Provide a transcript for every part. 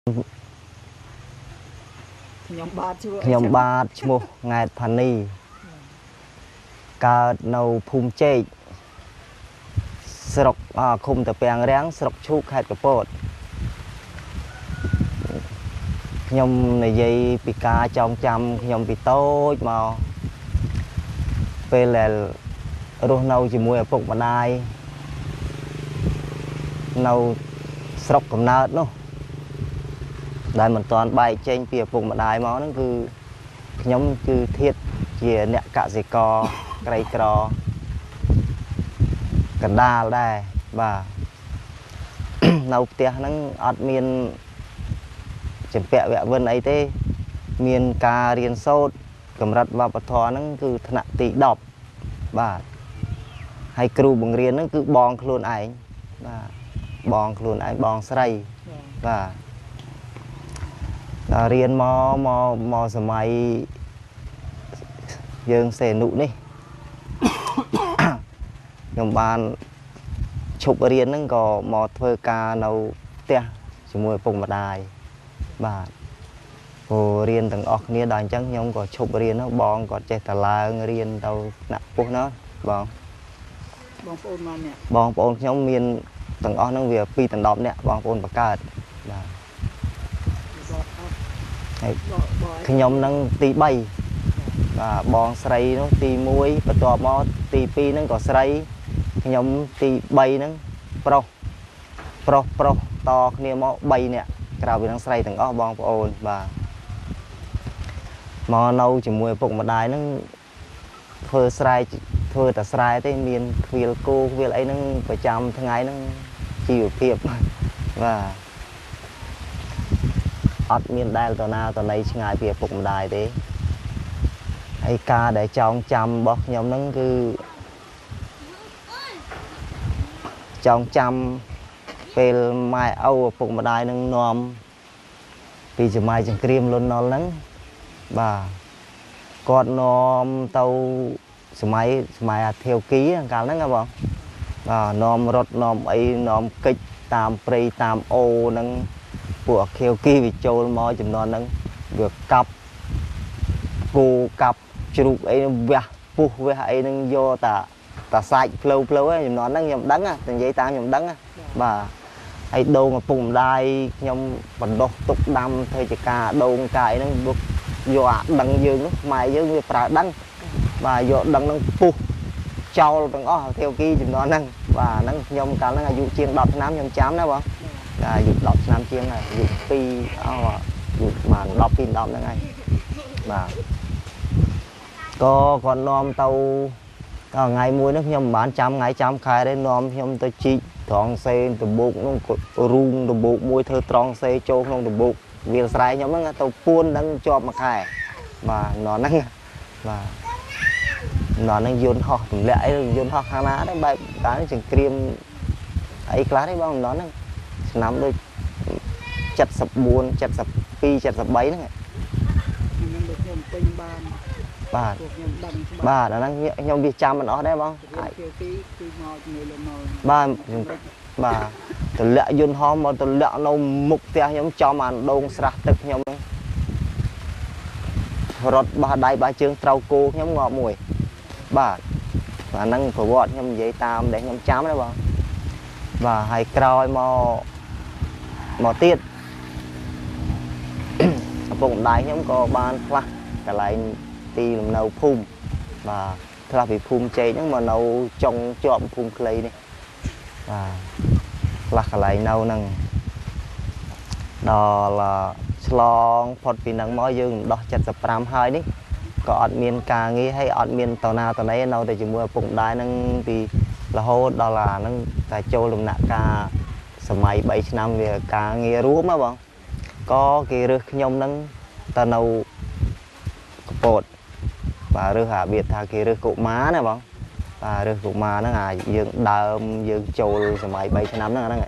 ខ្ញុំបាទឈ្មោះ ខ្ញុំបាទឈ្មោះង៉ែតផានីកើតនៅភូមិចេកស្រុកឃុំតាពាំងរាំងស្រុកឈូកខេត្តកពតខ្ញុំនិយាយពីការចងចាំខ្ញុំពីតូចមកពេលដែលរស់នៅជាមួយឪពុកម្ដាយនៅស្រុកកំណើតនោះដែលមិនទាន់បែកចេញពីឪពុកម្ដាយមកហ្នឹងគឺខ្ញុំគឺធាតជាអ្នកកសិករក្រីក្រកណ្ដាលដែរបាទនៅផ្ទះហ្នឹងអត់មានចម្ពាក់វៈវិនអីទេមានការរៀនសូត្រកម្រិតវប្បធម៌ហ្នឹងគឺថ្នាក់ទី10បាទហើយគ្រូបង្រៀនហ្នឹងគឺបងខ្លួនឯងបាទបងខ្លួនឯងបងស្រីបាទដល់រៀនមកមកមកសម័យយើងសេនុនេះខ្ញុំបានឈប់រៀនហ្នឹងក៏មកធ្វើការនៅផ្ទះជាមួយឪពុកម្ដាយបាទព្រោះរៀនទាំងអស់គ្នាដល់អញ្ចឹងខ្ញុំក៏ឈប់រៀននោះបងគាត់ចេះតែឡើងរៀនទៅថ្នាក់ពុះនោះបងបងប្អូនបានអ្នកបងប្អូនខ្ញុំមានទាំងអស់ហ្នឹងវា2ដល់10នាក់បងប្អូនបង្កើតបាទហើយខ្ញុំនឹងទី3បាទបងស្រីនោះទី1បន្ទាប់មកទី2ហ្នឹងក៏ស្រីខ្ញុំទី3ហ្នឹងប្រុសប្រុសប្រុសតគ្នាមក3នាក់ក្រៅពីហ្នឹងស្រីទាំងអស់បងប្អូនបាទមកនៅជាមួយឪពុកម្ដាយហ្នឹងធ្វើស្រែធ្វើតែស្រែទេមានខ្វៀលគោខ្វៀលអីហ្នឹងប្រចាំថ្ងៃហ្នឹងជីវភាពបាទអត់មានដែលតណាតណីឆ្ងាយពីឪពុកម្ដាយទេហើយការដែលចងចាំរបស់ខ្ញុំហ្នឹងគឺចងចាំពេលម៉ែឪឪពុកម្ដាយនឹងនាំពីសម័យចង្គ្រាមលន់នល់ហ្នឹងបាទគាត់នាំទៅសម័យអាធាវគីកាលហ្នឹងហ៎បងបាទនាំរត់នាំអីនាំកិច្ចតាមព្រៃតាមអូហ្នឹងពួកអាធាវគីវាចូលមកចំនួនហ្នឹងវាកាប់គោកាប់ជ្រូកអីវះពុះវះអីហ្នឹងយកតាសាច់ផ្លូវផ្លូវហ្នឹងចំនួនហ្នឹងខ្ញុំដឹងតែនិយាយតាមខ្ញុំដឹងបាទហើយដូងឪពុកម្ដាយខ្ញុំបណ្ដោះទុកដាំធ្វើជាការដូងកាយហ្នឹងយកអាដឹងយើងនោះម៉ែយើងវាប្រើដឹងបាទយកដឹងហ្នឹងពុះចោលទាំងអស់ធាវគីចំនួនហ្នឹងបាទហ្នឹងខ្ញុំកាលហ្នឹងអាយុជាង10ឆ្នាំខ្ញុំចាំណាបងបាទអាយុ10ឆ្នាំជាងហើយអាយុ2អស់អាយុបាន10ពី10ហ្នឹងហើយបាទក៏គាត់នាំទៅដល់ថ្ងៃមួយនោះខ្ញុំមិនបានចាំថ្ងៃចាំខែទេនាំខ្ញុំទៅជីកត្រង់សេដំបូកនោះរូងដំបូកមួយធ្វើត្រង់សេចូលក្នុងដំបូកវាលស្រែខ្ញុំហ្នឹងទៅពួននឹងជាប់មួយខែបាទណហ្នឹងបាទណហ្នឹងយន្តហោះទម្លាក់អីយន្តហោះខាងណាដែរបែបកាលចង្គ្រាមអីខ្លះទេបងណហ្នឹងឆ្នាំដូច74 72 73ហ្នឹងខ្ញុំដូចខ្ញុំពេញបានបាទបាទអាហ្នឹងខ្ញុំវាចាំមិនអស់ដែរបងគឺមកជាមួយលមកបាទបាទទម្លាក់យន្តហោះមកទម្លាក់នៅមុខផ្ទះខ្ញុំចំអាដងស្រះទឹកខ្ញុំហ្នឹងរត់បោះដៃបោះជើងត្រូវគោខ្ញុំងាប់មួយបាទអាហ្នឹងប្រវត្តិខ្ញុំនិយាយតាមដែលខ្ញុំចាំណាបងបាទហើយក្រោយមកទៀតឪពុកម្ដាយខ្ញុំក៏បានផ្លាស់កន្លែងទីលំនៅភូមិបាទផ្លាស់ពីភូមិចេកហ្នឹងមកនៅចុងជាប់ភូមិខ្លីនេះបាទផ្លាស់កន្លែងនៅហ្នឹងដល់ឆ្លងផុតពីហ្នឹងមកយើងដោះ75ហើយនេះក៏អត់មានការងារហើយអត់មានតណាតណីនៅតែជាមួយឪពុកម្ដាយហ្នឹងពីរហូតដល់អាហ្នឹងតែចូលដំណាក់កាលសម័យ3ឆ្នាំវាការងាររួមហ៎បងក៏គេរើសខ្ញុំហ្នឹងទៅនៅកពតបាទរើសអារបៀបថាគេរើសកុមារណាបងបាទរើសកុមារហ្នឹងអាយើងដើមយើងចូលសម័យ3ឆ្នាំហ្នឹងអាហ្នឹង75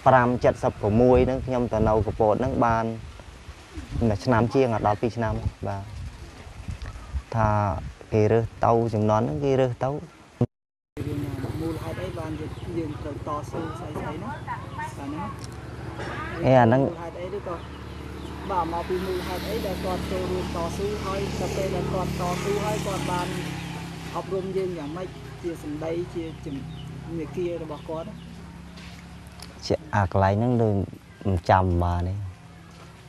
76ហ្នឹងខ្ញុំទៅនៅកពតហ្នឹងបានមួយឆ្នាំជាងដល់2ឆ្នាំបាទថាគេរើសទៅចំនួនហ្នឹងគេរើសទៅមូលហេតុអីបានយើងត្រូវតស៊ូស្អីស្អីណាបាទហ្នឹង អេអាហ្នឹង ហេតុអីឬក៏បាទមកពីមូលហេតុអីដែលគាត់ចូលរួមតស៊ូហើយដល់ពេលដែលគាត់តស៊ូហើយគាត់បានអប់រំយើងយ៉ាងម៉េចជាសម្ដីជាមេគារបស់គាត់ ជាអាកន្លែងហ្នឹងដូចមិនចាំបានទេ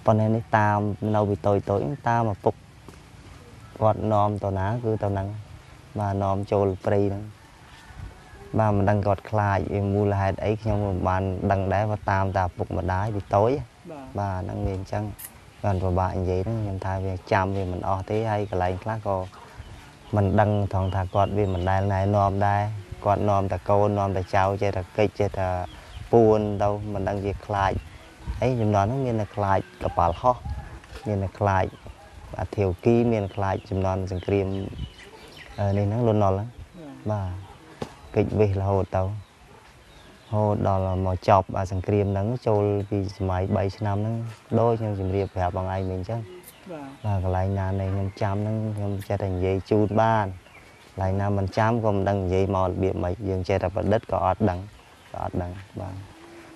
ប៉ុន្តែនេះតាមនៅពីតូចតូចតាមឪពុកគាត់នាំទៅណាគឺទៅហ្នឹងបាទនាំចូលព្រៃហ្នឹងបាទមិនដឹងគាត់ខ្លាចមូលហេតុអីខ្ញុំមិនបានដឹងដែរว่าតាមតាឪពុកម្ដាយពីតូចបាទហ្នឹងវាអញ្ចឹងបានពិបាកនិយាយហ្នឹងខ្ញុំថាវាចាំវាមិនអស់ទេហើយកន្លែងខ្លះក៏មិនដឹងថងថាគាត់វាមិនដែលណែនាំដែរគាត់នាំតែកូននាំតែចៅចេះតែកិច្ចចេះតែពួនទៅមិនដឹងជាខ្លាចអីចំនួនហ្នឹងមានតែខ្លាចកប៉ាល់ហោះមានតែខ្លាចអាធាវគីមានខ្លាចចំនួនសង្គ្រាមនេះហ្នឹងលន់នល់ហ្នឹងបាទកិច្ចវិសរហូតទៅហូតដល់មកចប់អាសង្គ្រាមហ្នឹងចូលពីសម័យ3ឆ្នាំហ្នឹងដូចខ្ញុំជម្រាបប្រាប់បងឯងមិញអញ្ចឹងបាទកន្លែងណានេះខ្ញុំចាំហ្នឹងខ្ញុំចេះតែនិយាយជូនបានកន្លែងណាមិនចាំក៏មិនដឹងនិយាយមករបៀបម៉េចយើងចេះតែប្រឌិតក៏អត់ដឹងក៏អត់ដឹងបាទ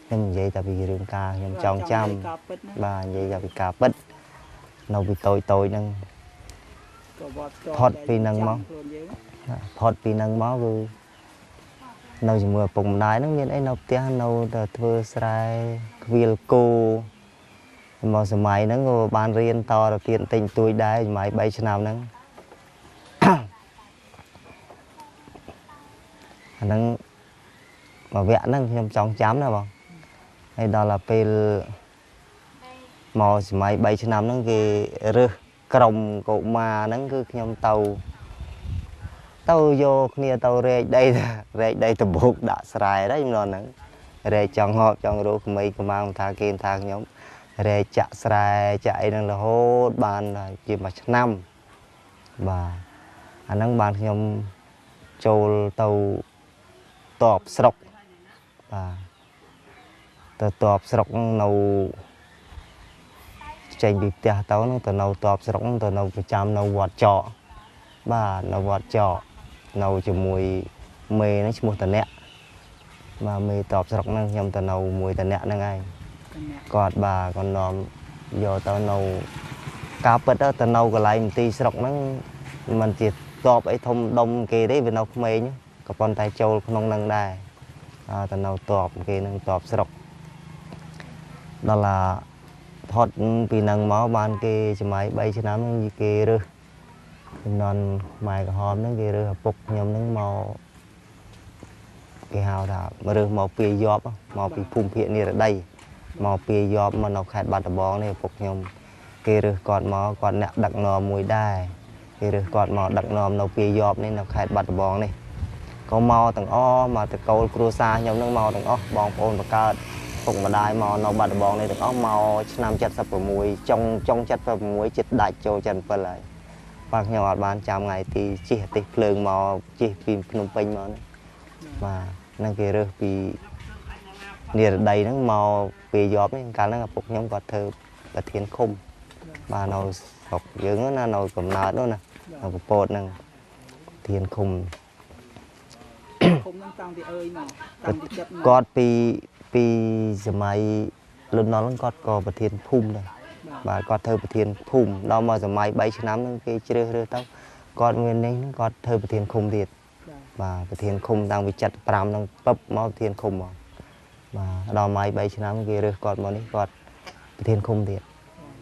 ខ្ញុំនិយាយតែពីរឿងការខ្ញុំចង់ចាំបាទនិយាយតែពីការពិតនៅពីតូចតូចហ្នឹងផុតពីហ្នឹងមកផុតពីហ្នឹងមកគឺនៅជាមួយឪពុកម្ដាយហ្នឹងមានអីនៅផ្ទះនៅតែធ្វើស្រែខ្វៀលគោមកសម័យហ្នឹងក៏បានរៀនតទៅទៀតបន្តិចបន្តួចដែរសម័យ3ឆ្នាំហ្នឹងអាហ្នឹងមួយវគ្គហ្នឹងខ្ញុំចង់ចាំណាបងហើយដល់ទៅពេលមកសម័យ3ឆ្នាំហ្នឹងគេរើសក្រុមកុមារហ្នឹងគឺខ្ញុំទៅយកគ្នាទៅរែកដីរែកដីដំបូកដាក់ស្រែដែរចំនួនហ្នឹងរែកចង់ហប់ចង់រកក្មេងក្មាំថាគេថាខ្ញុំរែកចាក់ស្រែចាក់អីហ្នឹងរហូតបានជាមួយឆ្នាំបាទអាហ្នឹងបានខ្ញុំចូលទៅតបស្រុកបាទទៅតបស្រុកនៅចេញពីផ្ទះទៅហ្នឹងទៅនៅតបស្រុកទៅនៅប្រចាំនៅវត្តចកបាទនៅវត្តចកនៅជាមួយមេហ្នឹងឈ្មោះតអ្នកបាទមេតបស្រុកហ្នឹងខ្ញុំទៅនៅមួយតអ្នកហ្នឹងឯងគាត់បាទគាត់នាំយកទៅនៅការពិតទៅនៅកន្លែងមន្ទីរស្រុកហ្នឹងមិនជាតបអីធំដុំគេទេវានៅក្មេងក៏ប៉ុន្តែចូលក្នុងហ្នឹងដែរទៅនៅតបគេហ្នឹងតបស្រុកដល់ឡាផុតពីហ្នឹងមកបានគេសម័យ3ឆ្នាំហ្នឹងគេរើសចំនួនខ្មែរក្រហមហ្នឹងគេរើសឪពុកខ្ញុំហ្នឹងមកគេហៅថារើសមកពីយប់មកពីភូមិភាគនិរដីមកពីយប់មកនៅខេត្តបាត់ដំបងនេះឪពុកខ្ញុំគេរើសគាត់មកគាត់អ្នកដឹកនាំមួយដែរគេរើសគាត់មកដឹកនាំនៅពីយប់នេះនៅខេត្តបាត់ដំបងនេះក៏មកទាំងអស់មកតកូលគ្រួសារខ្ញុំហ្នឹងមកទាំងអស់បងប្អូនបង្កើតពុកម្ដាយមកនៅបាត់ដំបងនេះទាំងអស់មកឆ្នាំ76ចុង76ចិត្តដាច់ចូល77ហើយបាទខ្ញុំអត់បានចាំថ្ងៃទីជិះអាទិសភ្លើងមកជិះពីភ្នំពេញមកហ្នឹងបាទហ្នឹងគេរើសពីនិរដីហ្នឹងមកពេលយប់នេះកាលហ្នឹងឪពុកខ្ញុំគាត់ធ្វើប្រធានឃុំបាទនៅស្រុកយើងណានៅកំណើតនោះណានៅកពតហ្នឹងប្រធានឃុំឃុំហ្នឹងតាំងពីអើយមកតាំងពីចិត្តមកគាត់ពីសម័យលន់នល់ហ្នឹងគាត់ក៏ប្រធានភូមិដែរបាទគាត់ធ្វើប្រធានភូមិដល់មកសម័យ3ឆ្នាំហ្នឹងគេជ្រើសរើសទៅគាត់មាននេះហ្នឹងគាត់ធ្វើប្រធានឃុំទៀតបាទប្រធានឃុំតាំងពី75ហ្នឹងពឹបមកប្រធានឃុំមកបាទដល់ម៉ៃ3ឆ្នាំគេរើសគាត់មកនេះគាត់ប្រធានឃុំទៀត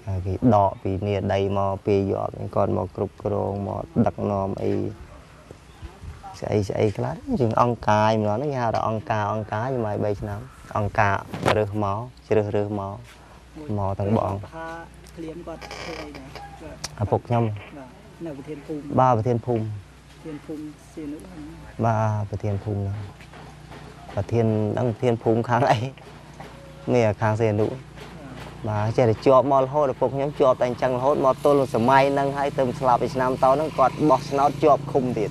ហើយគេដកពីនីដីមកពីយប់នេះគាត់មកគ្រប់គ្រងមកដឹកនាំអីស្អីស្អីខ្លះជាងអង្គការម្ដងហ្នឹងគេហៅថាអង្គការសម័យ3ឆ្នាំអង្គការរើសមកជ្រើសរើសមកមកទាំងបងថាក្លៀមគាត់ធ្វើអីដែរឪពុកខ្ញុំបាទនៅប្រធានភូមិបាទប្រធានភូមិប្រធានភូមិសៀនុបាទប្រធានភូមិហ្នឹងប្រធានហ្នឹងប្រធានភូមិខាងអីមានខាងសៀនុបាទចេះតែជាប់មករហូតឪពុកខ្ញុំជាប់តែអញ្ចឹងរហូតមកទល់សម័យហ្នឹងហើយទៅស្លាប់ពីឆ្នាំតហ្នឹងគាត់បោះឆ្នោតជាប់ឃុំទៀត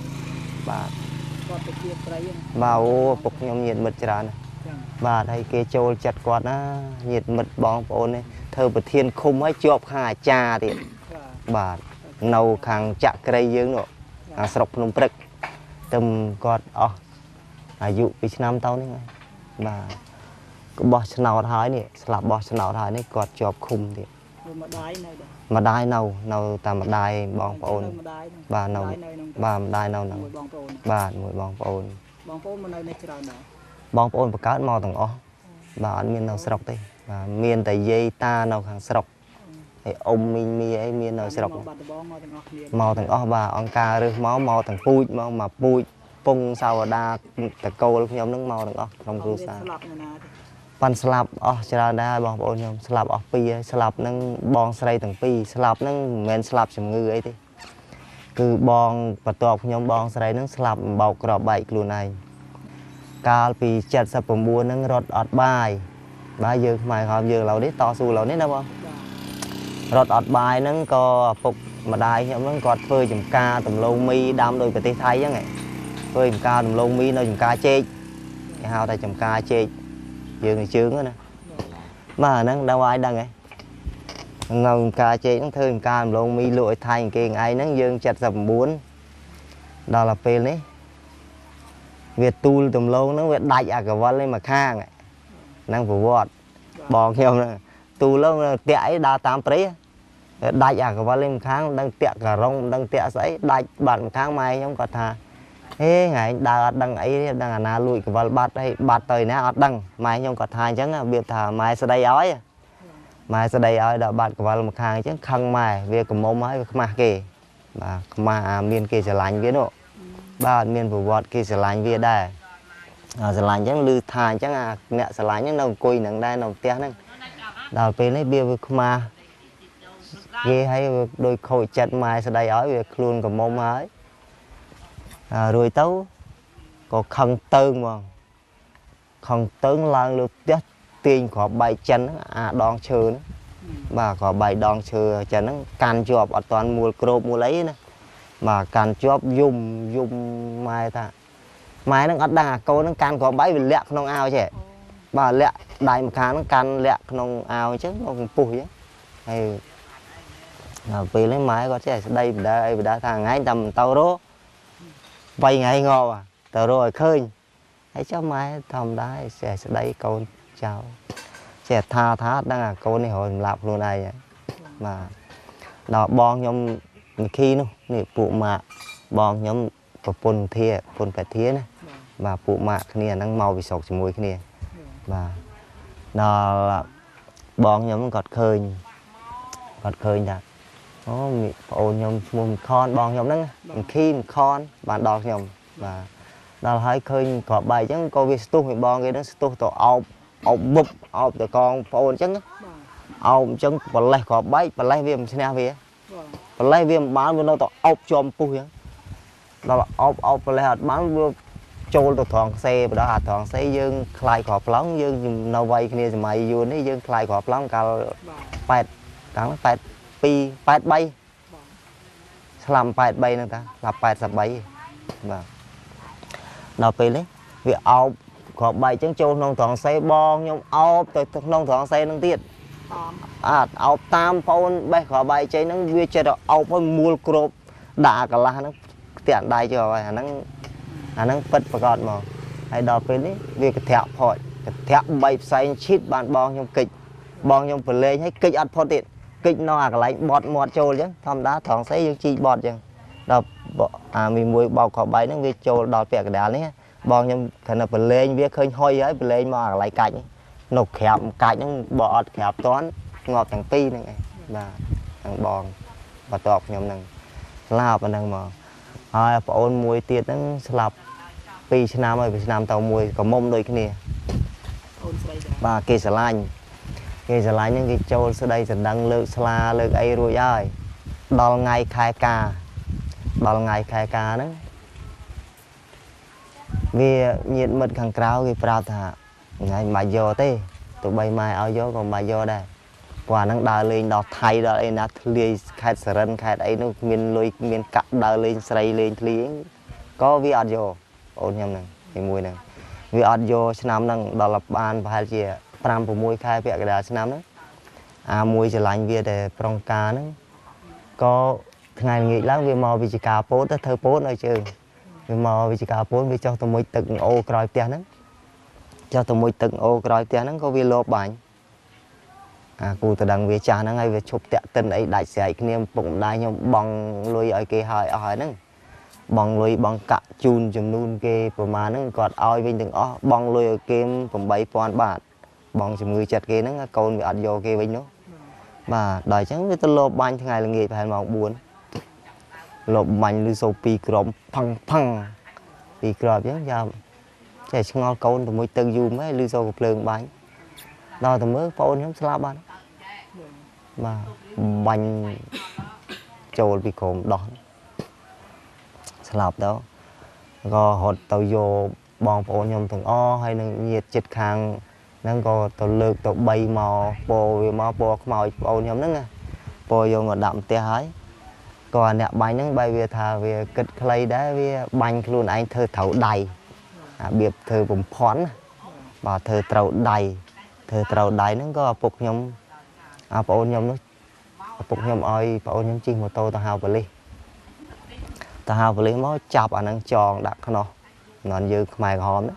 បាទគាត់ទៅជាត្រីបាទអូឪពុកខ្ញុំញាតិមិត្តច្រើនបាទហើយគេចូលចិត្តគាត់ណាញាតិមិត្តបងប្អូននេះធ្វើប្រធានឃុំហើយជាប់ខាងអាចារ្យទៀតបាទនៅខាងចក្រីយើងនោះខាងស្រុកភ្នំព្រឹកទៅគាត់អស់អាយុពីឆ្នាំទៅនេះហើយបាទ បោះឆ្នោតហើយនេះស្លាប់បោះឆ្នោតហើយនេះគាត់ជាប់ឃុំទៀតម្ដាយនៅដែរម្ដាយនៅតាមម្ដាយបងប្អូនបាទនៅបាទម្ដាយនៅហ្នឹងបាទមួយបងប្អូនបងប្អូនមកនៅនេះច្រើនដែរបងប្អូនបង្កើតមកទាំងអស់បាទអត់មាននៅស្រុកទេបាទមានតែយាយតានៅខាងស្រុកហើយអ៊ំមីងមីអីមាននៅស្រុកមកបាត់ដំបងមកទាំងអស់គ្នាមកទាំងអស់បាទអង្គការរើសមកមកទាំងពូជមកមកពូជពងសាវតាតកូលខ្ញុំនឹងមកទាំងអស់ក្រុមគ្រួសារស្លាប់នៅណាទេប៉ាន់ស្លាប់អស់ច្រើនដែរបងប្អូនខ្ញុំស្លាប់អស់ពីរហើយស្លាប់នឹងបងស្រីទាំងពីរស្លាប់នឹងមិនមែនស្លាប់ជំងឺអីទេគឺបងបន្ទាប់ខ្ញុំបងស្រីនឹងស្លាប់បោកក្របបែកខ្លួនឯងកាលពី79នឹងរត់អត់បាយបាទយើងខ្មែរក្រោមយើងឥឡូវនេះតស៊ូឥឡូវនេះណាបងរត់អត់បាយហ្នឹងក៏ឪពុកម្ដាយខ្ញុំហ្នឹងគាត់ធ្វើចំការដំឡូងមីដាំដោយប្រទេសថៃហ្នឹងធ្វើចំការដំឡូងមីនៅចំការចេកគេហៅថាចំការចេកយើងជើងណាបាទហ្នឹងដល់ឲ្យដឹងហ៎នៅចំការចេកហ្នឹងធ្វើចំការដំឡូងមីលក់ឲ្យថៃគេឯងហ្នឹងយើង79ដល់ពេលនេះវាទូលដំឡូងហ្នឹងវាដាច់អាកវលនេះមកខាងហ្នឹងប្រវត្តិបងខ្ញុំហ្នឹងទូលហ្នឹងតាក់អីដើរតាមព្រៃដាច់អាកវលនេះម្ខាងមិនដឹងតាក់ការ៉ុងមិនដឹងតាក់ស្អីដាច់បាត់ម្ខាងម៉ែខ្ញុំគាត់ថាហេថ្ងៃដើរអត់ដឹងអីទេដឹងអាណាលួចកវលបាត់ហើយបាត់ទៅណាអត់ដឹងម៉ែខ្ញុំគាត់ថាអញ្ចឹងរបៀបថាម៉ែស្ដីឲ្យម៉ែស្ដីឲ្យដល់បាត់កវលម្ខាងអញ្ចឹងខឹងម៉ែវាកមុំហើយវាខ្មាស់គេបាទខ្មាស់អាមានគេស្រឡាញ់វានោះបាទមានប្រវត្តិគេស្រឡាញ់វាដែរស្រឡាញ់អញ្ចឹងឮថាអញ្ចឹងអាអ្នកស្រឡាញ់ហ្នឹងនៅអង្គុយហ្នឹងដែរនៅផ្ទះហ្នឹងដល់ពេលនេះវាខ្មាស់គេឲ្យដូចខូចចិត្តម៉ែស្ដីឲ្យវាខ្លួនកមុំហើយរួចទៅក៏ខឹងតើងហ្មងខឹងតើងឡើងលើផ្ទះទាញគ្រាប់បែកចិនហ្នឹងអាដងឈើហ្នឹងបាទគ្រាប់បែកដងឈើចិនហ្នឹងកាន់ជាប់អត់ទាន់មួលគ្របមួលអីណាបាទកាន់ជាប់យំយំម៉ែថាម៉ែហ្នឹងអត់ដឹងអាកូនហ្នឹងកាន់គ្រាប់បែកវាលាក់ក្នុងអាវចេះបាទលាក់ដៃម្ខាងហ្នឹងកាន់លាក់ក្នុងអាវអញ្ចឹងមកកំពុះអញ្ចឹងហើយដល់ពេលនេះម៉ែគាត់ចេះស្ដីបដើអីបដើថាថ្ងៃតែមិនទៅរក3ថ្ងៃងាប់ទៅរកឲ្យឃើញហើយចុះម៉ែធម្មតាចេះស្ដីកូនចៅចេះថាថាដឹងអាកូននេះរយសម្លាប់ខ្លួនឯងបាទដល់បងខ្ញុំមីខីនោះនេះពួកម៉ាក់បងខ្ញុំប្រពន្ធធាប្រពន្ធពធាណាបាទពួកម៉ាក់គ្នាហ្នឹងមកពីស្រុកជាមួយគ្នាបាទដល់បងខ្ញុំគាត់ឃើញគាត់ឃើញថាអូប្អូនខ្ញុំឈ្មោះខនបងខ្ញុំហ្នឹងមីខីមីខនបានដល់ខ្ញុំបាទដល់ហើយឃើញគ្រាប់បែកអញ្ចឹងក៏វាស្ទុះឲ្យបងគេហ្នឹងស្ទុះទៅអោបអោបបុបអោបទៅកងប្អូនអញ្ចឹងអោបអញ្ចឹងប្រលេះគ្រាប់បែកប្រលេះវាមិនឈ្នះវាប្រលេះវាមិនបានវានៅទៅអោបជាប់ពុះអញ្ចឹងដល់អោបអោបប្រលេះអត់បានវាចូលទៅត្រង់សេបដល់អាត្រង់សេយើងខ្លាយគ្រាប់ប្លង់យើងនៅវ័យគ្នាសម័យយួននេះយើងខ្លាយគ្រាប់ប្លង់កាល8កាល82 83ស្លាប់83ហ្នឹងតាស្លាប់83បាទដល់ពេលនេះវាអោបគ្រាប់បែកអញ្ចឹងចូលក្នុងត្រង់សេបងខ្ញុំអោបទៅក្នុងត្រង់សេហ្នឹងទៀតអត់អោបតាមប្អូនបេះគ្រាប់បែកចេញហ្នឹងវាចិត្តអោបឲ្យមូលគ្របដាក់កន្លះហ្នឹងខ្ទាក់ដៃចូលហើយអាហ្នឹងពិតប្រកបមកហើយដល់ពេលនេះវាកធាក់ផុតកធាក់បីផ្សែងឈីតបានបងខ្ញុំកិច្ចបងខ្ញុំប្រឡែងឲ្យកិច្ចអត់ផុតទៀតកិច្ចនៅអាកន្លែងបត់មាត់ចូលអញ្ចឹងធម្មតាត្រង់ស្អីយើងជីកបត់អញ្ចឹងដល់អាមីមួយបោកគ្រាប់បែកហ្នឹងវាចូលដល់ពាក់កណ្ដាលនេះបងខ្ញុំគ្រាន់តែប្រឡែងវាឃើញហុយហើយប្រឡែងមកអាកន្លែងកាច់នេះនៅក្រាបកាច់ហ្នឹងបើអត់ក្រាបតាន់ងាប់ទាំងពីរហ្នឹងឯងបាទទាំងបងបន្ទាប់ខ្ញុំហ្នឹងស្លាប់អាហ្នឹងមកហើយប្អូនមួយទៀតហ្នឹងស្លាប់2ឆ្នាំហើយ2ឆ្នាំទៅមួយកមុំដូចគ្នាអូនស្រីដែរបាទគេស្រឡាញ់គេស្រឡាញ់ហ្នឹងគេចូលស្ដីសណ្ដឹងលើកស្លាលើកអីរួចហើយដល់ថ្ងៃខែកាដល់ថ្ងៃខែកាហ្នឹងវាញាតមិត្តខាងក្រៅគេប្រាប់ថាថ្ងៃមិនបាច់យកទេទោះបីម៉ែឲ្យយកក៏មិនបាច់យកដែរព្រោះអាហ្នឹងដើរលេងដល់ថៃដល់អីណាធ្លាយខេត្តសរិនខេត្តអីនោះមានលុយមានកាក់ដើរលេងស្រីលេងធ្លាយក៏វាអត់យកអូនខ្ញុំហ្នឹងជាមួយហ្នឹងវាអត់យកឆ្នាំហ្នឹងដល់បានប្រហែលជា5 6ខែពាក់កណ្ដាលឆ្នាំហ្នឹងអាមួយស្រឡាញ់វាតែប្រុងការហ្នឹងក៏ថ្ងៃល្ងាចឡើងវាមកវិជ្ជាការពោតទៅធ្វើពោតនៅជើងវាមកវិជ្ជាការពោតវាចុះទៅមុជទឹកអូក្រោយផ្ទះហ្នឹង ចុះទៅមួយទឹកអូក្រោយផ្ទះហ្នឹងក៏វាលបបាញ់អាគូតដឹងវាចាស់ហ្នឹងហើយវាឈប់តាក់ទិនអីដាច់ស្រែកគ្នាពុកម្ដាយខ្ញុំបងលុយឲ្យគេហើយអស់ហើយហ្នឹងបងលុយបងកាក់ជូនចំនួនគេប្រមាណហ្នឹងគាត់ឲ្យវិញទាំងអស់បងលុយឲ្យគេ8000បាតបងជំងឺចិត្តគេហ្នឹងកូនវាអត់យកគេវិញនោះបាទដល់អញ្ចឹងវាទៅលបបាញ់ថ្ងៃល្ងាចប្រហែលម៉ោង4លបបាញ់ឬសូពីរក្រុមផឹងផឹងពីរគ្រាប់អញ្ចឹងយ៉ាចេះឆ្ងល់កូនទៅមួយទឹកយូរម៉េចឬសូកំភ្លើងបាញ់ដល់ទៅមើលប្អូនខ្ញុំស្លាប់បាត់បាទបាញ់ចូលពីក្រោមដោះស្លាប់ទៅក៏រត់ទៅយកបងប្អូនខ្ញុំទាំងអស់ហើយនឹងញាតិចិត្តខាងហ្នឹងក៏ទៅលើកទៅ3មកពោវាមកពោខ្មោចប្អូនខ្ញុំហ្នឹងណាពោយកមកដាក់ផ្ទះហើយក៏អ្នកបាញ់ហ្នឹងបែរវាថាវាគិតខ្លីដែរវាបាញ់ខ្លួនឯងធ្វើត្រូវដៃអារបៀបធ្វើបំភ័ន្តណាបាទធ្វើត្រូវដៃធ្វើត្រូវដៃហ្នឹងក៏ឪពុកខ្ញុំអាប្អូនខ្ញុំនោះឪពុកខ្ញុំឲ្យប្អូនខ្ញុំជិះម៉ូតូទៅហៅប៉ូលីសទៅហៅប៉ូលីសមកចាប់អាហ្នឹងចងដាក់ខ្នោះនន់យើងខ្មែរក្រហមណា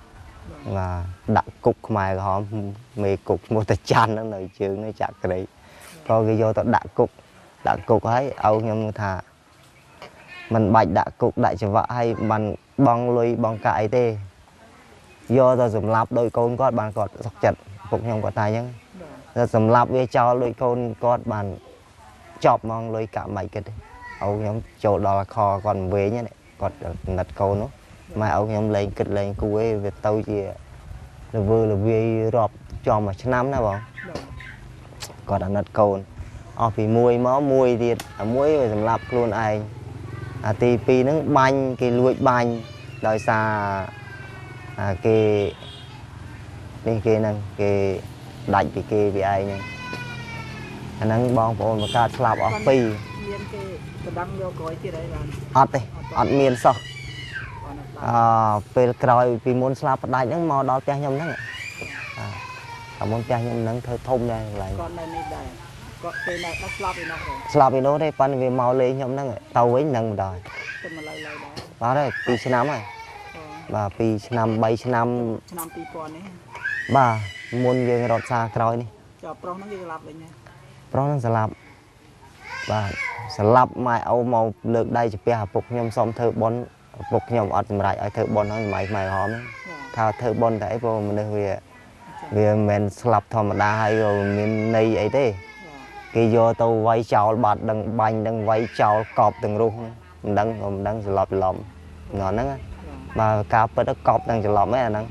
បាទដាក់គុកខ្មែរក្រហមមេគុកឈ្មោះតាច័ន្ទហ្នឹងនៅជើងនេះចាក់ក្រីក៏គេយកទៅដាក់គុកដាក់គុកហើយឲ្យខ្ញុំថាមិនបាច់ដាក់គុកដាក់ច្រវាក់ហើយបានបងលុយបងកាក់អីទេយកទៅសម្លាប់ដោយកូនគាត់បានគាត់សុខចិត្តពុកខ្ញុំគាត់ថាអញ្ចឹងតែសម្លាប់វាចោលដោយកូនគាត់បានចប់ហ្មងលុយកាក់មិនគិតទេឲ្យខ្ញុំចូលដល់ខគាត់មិនវិញហ្នឹងគាត់ណិតកូននោះម៉ែឲ្យខ្ញុំលែងគិតលែងគួរឯងវាទៅជាលវើលវាយរាប់ចំមួយឆ្នាំណាបងគាត់អាណិតកូនអស់ពីមួយមកមួយទៀតអាមួយវាសម្លាប់ខ្លួនឯងអាទី2ហ្នឹងបាញ់គេលួចបាញ់ដោយសារអាគេនេះគេហ្នឹងគេដាច់ពីគេពីឯងហ្នឹងអាហ្នឹងបងប្អូនបង្កើតស្លាប់អស់ពីរមានគេកណ្ដឹងយកក្រោយទៀតអីបានអត់ទេអត់មានសោះអឺពេលក្រោយពីមុនស្លាប់ផ្ដាច់ហ្នឹងមកដល់ផ្ទះខ្ញុំហ្នឹងអាមុនផ្ទះខ្ញុំហ្នឹងធ្វើធំដែរកន្លែងគាត់នៅនេះដែរគាត់ពេលណាស្លាប់ឯនោះទេស្លាប់ឯនោះទេប៉ុន្តែវាមកលេងខ្ញុំហ្នឹងទៅវិញហ្នឹងមិនដល់ទៅមកឡើយឡើយដែរបាទហើយ2ឆ្នាំហើយបាទ2ឆ្នាំ3ឆ្នាំឆ្នាំ2000នេះបាទមុនយើងរត់សារក្រោយនេះចុះប្រុសហ្នឹងគេស្លាប់វិញណាប្រុសហ្នឹងស្លាប់បាទស្លាប់ម៉ែឪមកលើកដៃជំពះឪពុកខ្ញុំសុំធ្វើបុណ្យឪពុកខ្ញុំអត់សម្រេចឲ្យធ្វើបុណ្យហ្នឹងសម័យខ្មែរក្រហមថាធ្វើបុណ្យតែអីព្រោះមនុស្សវាមិនមែនស្លាប់ធម្មតាហើយក៏មានន័យអីទេគេយកទៅវាយចោលបាត់ដឹងបាញ់ដឹងវាយចោលកប់ទាំងរស់មិនដឹងក៏មិនដឹងច្រឡំច្រឡំហ្នឹងបាទការពិតកប់ទាំងច្រឡំឯអាហ្នឹង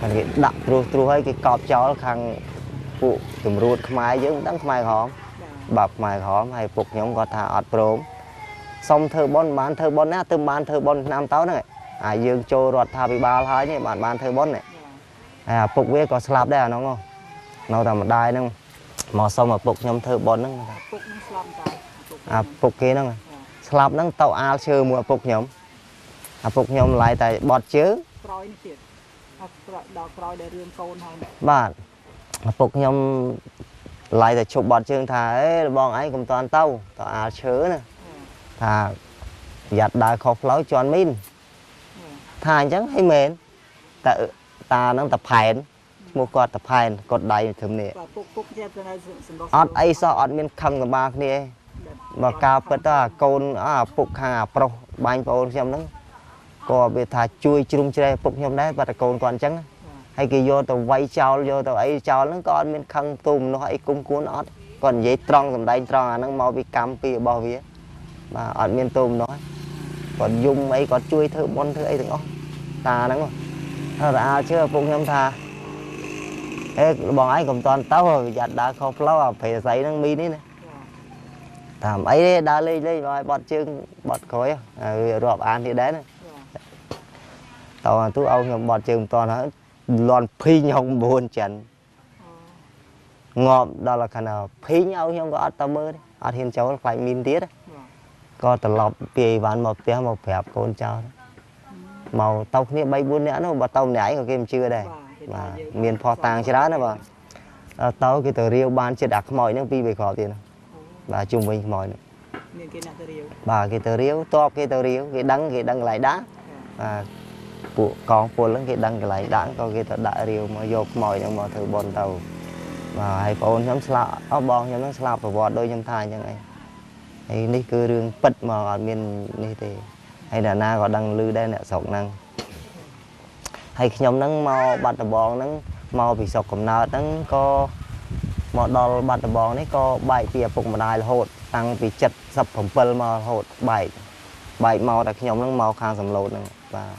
គាត់គេដាក់ត្រួសត្រួសហើយគេកប់ចោលខាងពួកតម្រួតខ្មែរយើងមិនដឹងខ្មែរក្រហមបាទខ្មែរក្រហមហើយពុកខ្ញុំគាត់ថាអត់ព្រមសុំធ្វើបុណ្យបានធ្វើបុណ្យណាទៅបានធ្វើបុណ្យឆ្នាំទៅហ្នឹងអាយើងចូលរដ្ឋាភិបាលហើយនេះបានបានធ្វើបុណ្យនេះហើយឪពុកវាក៏ស្លាប់ដែរអាហ្នឹងនៅតែម្ដាយហ្នឹងមកសុំឪពុកខ្ញុំធ្វើបុណ្យហ្នឹងឪពុកហ្នឹងស្លាប់តាឪពុកគេហ្នឹងស្លាប់ហ្នឹងទៅអាលឈើមួយឪពុកខ្ញុំឪពុកខ្ញុំឡាយតែបត់ជើងក្រោយនេះទៀតដល់ក្រោយដែលរឿងកូនហើយបាទឪពុកខ្ញុំឡាយតែឈប់បត់ជើងថាអេបងឯងកុំតាន់ទៅទៅអាលឈើណាថាប្រយ័ត្នដើរខុសផ្លូវជន់មីនថាអញ្ចឹងហើយមែនតែតាហ្នឹងតាផែនឈ្មោះគាត់តាផែនគាត់ដៃត្រឹមនេះពុកចេះតែសម្រុះអត់អីសោះអត់មានខឹងសម្បាគ្នាទេបើការពិតទៅអាកូនអាពុកខាងអាប្រុសបាញ់ប្អូនខ្ញុំហ្នឹងក៏វាថាជួយជ្រុំជ្រែកពុកខ្ញុំដែរបាត់តែកូនគាត់អញ្ចឹងហើយគេយកទៅវាយចោលយកទៅអីចោលហ្នឹងក៏អត់មានខឹងទូមនុស្សអីគុំគួនអត់គាត់និយាយត្រង់សម្ដែងត្រង់អាហ្នឹងមកពីកម្មពីរបស់វាបាទអត់មានទូមនុស្សគាត់យំអីគាត់ជួយធ្វើបុណ្យធ្វើអីទាំងអស់តាហ្នឹងហើយអាជឿឪពុកខ្ញុំថាអេបងឯងកុំតាន់ទៅប្រយ័ត្នដើរខុសផ្លូវអាព្រៃសីហ្នឹងមីនេះណាតាមអីទេដើរលេងលេងបងឲ្យបត់ជើងបត់ក្រោយវារាប់អានទៀតដែរណាតើទូឲ្យខ្ញុំបត់ជើងមិនតាន់ហើយលន់ភីង69ចិនងាប់ដល់ខណៈភីងឲ្យខ្ញុំក៏អត់ទៅមើលទេអត់ហ៊ានចូលខ្លាចមីនទៀតក៏ត្រឡប់ពីអីវ៉ាន់មកផ្ទះមកប្រាប់កូនចៅមកទៅគ្នា3 4នាក់នោះបើទៅម្នាក់ឯងក៏គេមិនជឿដែរបាទមានផុសតាងច្រើនណាបាទទៅគេទៅរាវបានចិត្តអាខ្មោចហ្នឹងពីរបីគ្រាប់ទៀតបាទជុំវិញខ្មោចហ្នឹងមានគេអ្នកទៅរាវបាទគេទៅរាវតបគេទៅរាវគេដឹងកន្លែងដាក់បាទ ពួកកងពលហ្នឹងគេដឹងកន្លែងដាក់ក៏គេទៅដាក់រាវមកយកខ្មោចហ្នឹងមកធ្វើបុណ្យទៅបាទហើយប្អូនខ្ញុំស្លាប់អស់បងខ្ញុំហ្នឹងស្លាប់ប្រវត្តិដូចខ្ញុំថាអញ្ចឹងឯងហើយនេះគឺរឿងពិតមកអត់មាននេះទេហើយអ្នកណាក៏ដឹងឮដែរអ្នកស្រុកហ្នឹងហើយខ្ញុំហ្នឹងមកបាត់ដំបងហ្នឹងមកពីស្រុកកំណើតហ្នឹងក៏មកដល់បាត់ដំបងនេះក៏បែកពីឪពុកម្ដាយរហូតតាំងពី77មករហូតបែកមកតែខ្ញុំហ្នឹងមកខាងសំឡូតហ្នឹងបាទ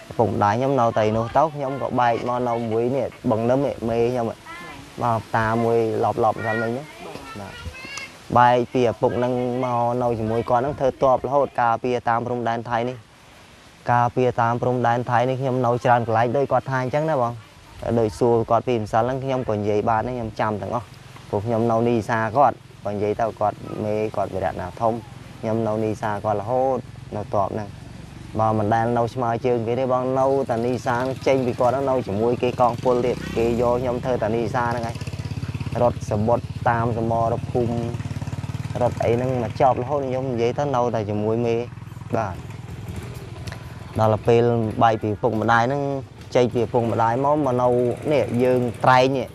ឪពុកម្ដាយខ្ញុំនៅតែនោះទៅខ្ញុំក៏បែកមកនៅមួយនេះបឹងនឹមមេខ្ញុំបាទតាមួយឡប់ឡប់សិនមិញបាទបែកពីឪពុកហ្នឹងមកនៅជាមួយគាត់ហ្នឹងធ្វើតបរហូតការពារតាមព្រំដែនថៃនេះការពារតាមព្រំដែនថៃនេះខ្ញុំនៅច្រើនកន្លែងដូចគាត់ថាអញ្ចឹងណាបងដូចសួរគាត់ពីម្សិលហ្នឹងខ្ញុំក៏និយាយបានដែរខ្ញុំចាំទាំងអស់ព្រោះខ្ញុំនៅនីសាគាត់បើនិយាយទៅគាត់មេគាត់វិរៈណាធំខ្ញុំនៅនីសាគាត់រហូតនៅតបហ្នឹងបើមិនដែលនៅឆ្មើជើងគេទេបងនៅតានីសាចេញពីគាត់នៅជាមួយគេកងពលទៀតគេយកខ្ញុំធ្វើតានីសាហ្នឹងឯងរត់សបុតតាមសមរភូមិរត់អីហ្នឹងមកចប់រហូតខ្ញុំនិយាយទៅនៅតែជាមួយមេបាទដល់ពេលបែកពីពុកម្ដាយហ្នឹងចេញពីឪពុកម្ដាយមកនៅនេះយើងត្រែងនេះ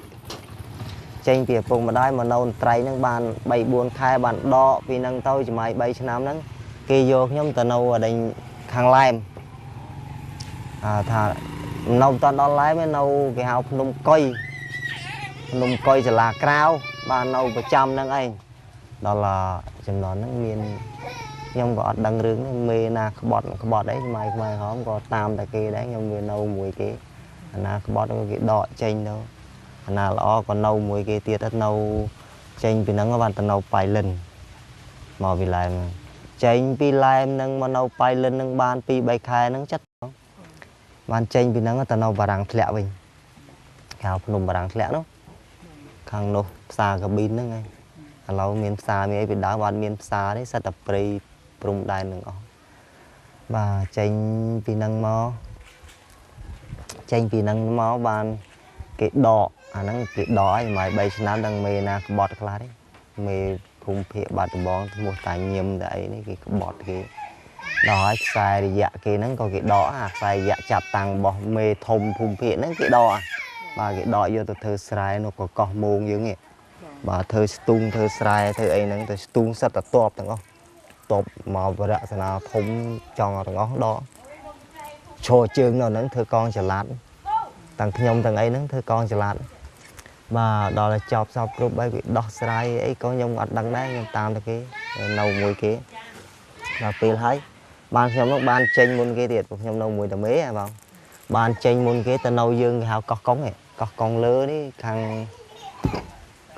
ចេញពីឪពុកម្ដាយមកនៅត្រែងហ្នឹងបាន3 4ខែបានដកពីហ្នឹងទៅសម័យ3ឆ្នាំហ្នឹងគេយកខ្ញុំទៅនៅអដេញខាងឡែមថានៅមិនតាន់ដល់ឡែមទេនៅគេហៅភ្នំកុយភ្នំកុយសាលាក្រៅបាននៅប្រចាំហ្នឹងឯងដល់ចំណន់ហ្នឹងមានខ្ញុំក៏អត់ដឹងរឿងនេះមេណាក្បត់អីសម័យខ្មែរក្រហមក៏តាមតែគេដែរខ្ញុំវានៅមួយគេអាណាក្បត់ក៏គេដកចេញទៅអាណាល្អក៏នៅមួយគេទៀតនៅចេញពីហ្នឹងបានទៅនៅប៉ៃលិនមកពីឡែមចេញពីឡែមហ្នឹងមកនៅប៉ៃលិនហ្នឹងបាន2 3ខែហ្នឹងចិត្តបានចេញពីហ្នឹងទៅនៅបារាំងធ្លាក់វិញគេហៅភ្នំបារាំងធ្លាក់នោះខាងនោះផ្សារកាប៊ីនហ្នឹងឯងឥឡូវមានផ្សារមានអីពីដើមអត់មានផ្សារទេសិតតែព្រៃព្រំដែននឹងអស់បាទចេញពីហ្នឹងមកចេញពីហ្នឹងមកបានគេដកអាហ្នឹងគេដកឲ្យមួយ3ឆ្នាំដល់មេណាក្បត់ខ្លះទេមេភូមិភាគបាត់ដំបងឈ្មោះតាញឹមតាអីនេះគេក្បត់គេដល់ឲ្យខ្សែរយៈគេហ្នឹងក៏គេដកអាខ្សែរយៈចាប់តាំងរបស់មេធំភូមិភាគហ្នឹងគេដកបាទគេដកយកទៅធ្វើស្រែនោះក៏កោះមងយើងនេះបាទធ្វើស្ទូងធ្វើស្រែធ្វើអីហ្នឹងទៅស្ទូងសិតតែតបទាំងអស់តបមកវរៈសនាធំចង់ទាំងអស់ដកឈរជើងនៅហ្នឹងធ្វើកងចល័តទាំងខ្ញុំទាំងអីហ្នឹងធ្វើកងចល័តបាទដល់តែចប់សពគ្រប់ហើយគេដោះស្រាយអីក៏ខ្ញុំអត់ដឹងដែរខ្ញុំតាមតែគេនៅមួយគេដល់ពេលហើយបានខ្ញុំនោះបានចេញមុនគេទៀតព្រោះខ្ញុំនៅមួយតាមេហ៎បងបានចេញមុនគេទៅនៅយើងគេហៅកោះកុងឯងកោះកុងលើនេះខាង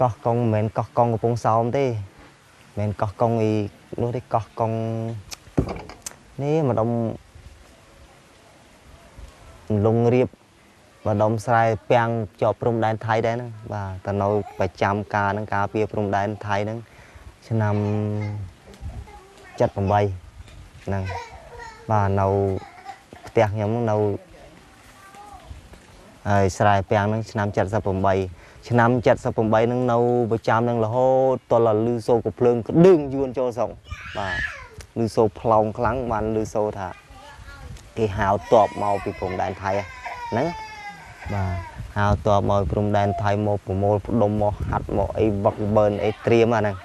កោះកុងមិនមែនកោះកុងកំពង់សោមទេមិនមែនកោះកុងអីនោះទេកោះកុងនេះម្ដុំលងរៀបម្ដុំស្រែពាំងជាប់ព្រំដែនថៃដែរហ្នឹងបាទទៅនៅប្រចាំការហ្នឹងការពារព្រំដែនថៃហ្នឹងឆ្នាំ78ហ្នឹងបាទនៅផ្ទះខ្ញុំហ្នឹងនៅហើយស្រែពាំងហ្នឹងឆ្នាំ78ឆ្នាំ78ហ្នឹងនៅប្រចាំហ្នឹងរហូតតលលឺសូកភ្លើងក្តឹងយួនចូលស្រុកបាទលឺសូផ្លោងខ្លាំងបានលឺសូថាគេហៅតបមកពីព្រំដែនថៃហ្នឹងបាទហៅតបមកព្រំដែនថៃមកប្រមូលផ្ដុំមកហាត់មកអីវឹកបើនអីត្រៀមអាហ្នឹង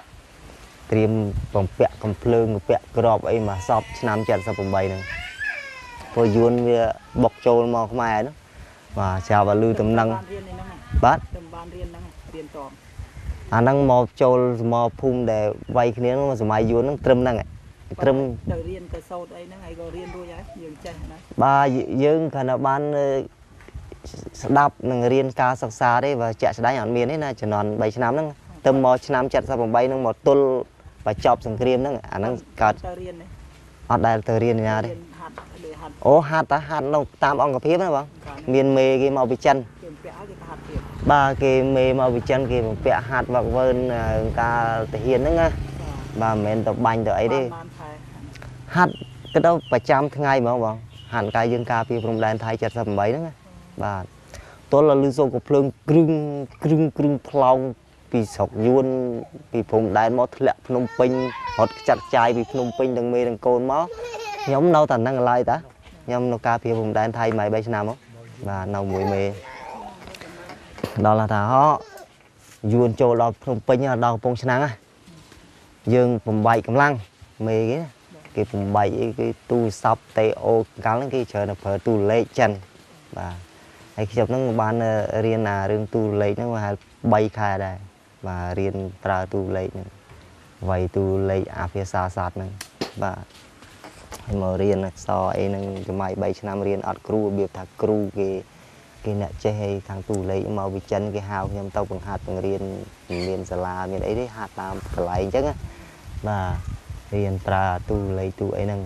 ត្រៀមបំពាក់កំភ្លើងបំពាក់ក្របអីមកសពឆ្នាំ78ហ្នឹងព្រោះយួនវាបុកចូលមកខ្មែរហ្នឹងបាទស្រាប់តែលឺតំណឹងបាទបានរៀនហ្នឹងរៀនតបអាហ្នឹងមកចូលមកភូមិដែលវាយគ្នាហ្នឹងសម័យយួនហ្នឹងត្រឹមហ្នឹងត្រឹមទៅរៀនទៅសូត្រអីហ្នឹងហើយក៏រៀនរួចហើយយើងចេះណាបាទយើងគ្រាន់តែបានស្ដាប់និងរៀនការសិក្សាទេបើជាក់ស្ដែងអត់មានទេណាជំនាន់3ឆ្នាំហ្នឹងទៅមកឆ្នាំ78ហ្នឹងមកទល់បញ្ចប់សង្គ្រាមហ្នឹងអាហ្នឹងកើតទៅរៀនទេអត់ដែលទៅរៀនណាទេអូហាត់តាហាត់នៅតាមអង្គភាពណាបងមានមេគេមកពីចិនគេពាក់គេហាត់ទៀតបាទគេមេមកពីចិនគេបំពាក់ហាត់វឹកវើការទាហានហ្នឹងណាបាទមិនមែនទៅបាញ់ទៅអីទេហាត់ទៅដល់ប្រចាំថ្ងៃហ្មងបងហាត់កាយយើងការពីព្រំដែនថៃ78ហ្នឹងណាបាទទល់លឺសូកភ្លើងគ្រឹងគ្រឹងគ្រឹងផ្លោងពីស្រុកយួនពីព្រំដែនមកធ្លាក់ភ្នំពេញរត់ខ្ចាត់ខ្ចាយពីភ្នំពេញទាំងមេទាំងកូនមកខ្ញុំនៅតែហ្នឹងឡើយតា ខ្ញុំនៅការពារព្រំដែនថៃមួយ3ឆ្នាំមកបាទនៅមួយមេដល់ថាហោយួនចូលដល់ភ្នំពេញដល់កំពង់ឆ្នាំងយើងបំបែកកម្លាំងមេគេបំបែកអីគេទូរស័ព្ទតេអូកាលហ្នឹងគេច្រើនតែប្រើទូរលេខចិនបាទហើយខ្ញុំហ្នឹងបានរៀនអារឿងទូរលេខហ្នឹងប្រហែល3ខែដែរបាទរៀនប្រើទូរលេខហ្នឹងវាយទូរលេខអាភាសាសត្វហ្នឹងបាទហើយមករៀនអក្សរអីហ្នឹងសម័យ3ឆ្នាំរៀនអត់គ្រូរបៀបថាគ្រូគេអ្នកចេះអីខាងទូលេខមកវិចិនគេហៅខ្ញុំទៅបង្ហាត់បង្រៀនមានសាលាមានអីទេហាត់តាមកន្លែងអញ្ចឹងបាទរៀនប្រើទូលេខទូអីហ្នឹង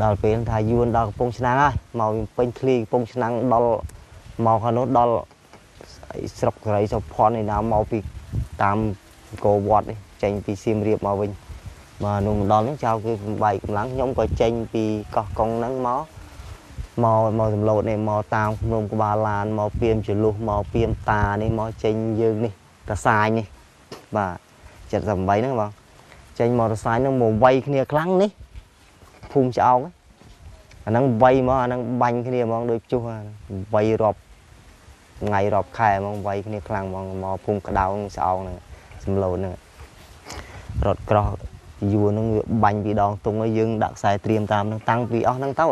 ដល់ពេលថាយួនដល់កំពង់ឆ្នាំងហើយមកពេញធ្លីកំពង់ឆ្នាំងដល់មកខាងនោះដល់ស្រុកសេរីសុភ័ណ្ឌឯណាមកពីតាមកោវត្តនេះចេញពីសៀមរាបមកវិញបាទនោះមកដល់នេះចៅគេបំបែកកម្លាំងខ្ញុំក៏ចេញពីកោះកុងហ្នឹងមកសម្លូតនេះមកតាមភ្នំក្បាលឡានមកពីមចលុះមកពីមតានេះមកចេញយើងនេះតសាយនេះបាទ78ហ្នឹងបងចេញមកតសាយហ្នឹងមកវាយគ្នាខ្លាំងនេះភូមិឆ្អោងអាហ្នឹងវាយមកអាហ្នឹងបាញ់គ្នាហ្មងដូចជុះវាយរាប់ថ្ងៃរាប់ខែហ្មងវាយគ្នាខ្លាំងហ្មងមកភូមិក្តៅឆ្អោងហ្នឹងសម្លូតហ្នឹងរត់ក្រោះយួនហ្នឹងវាបាញ់ពីដងទងឲ្យយើងដាក់ខ្សែត្រៀមតាមហ្នឹងតាំងពីអស់ហ្នឹងទៅ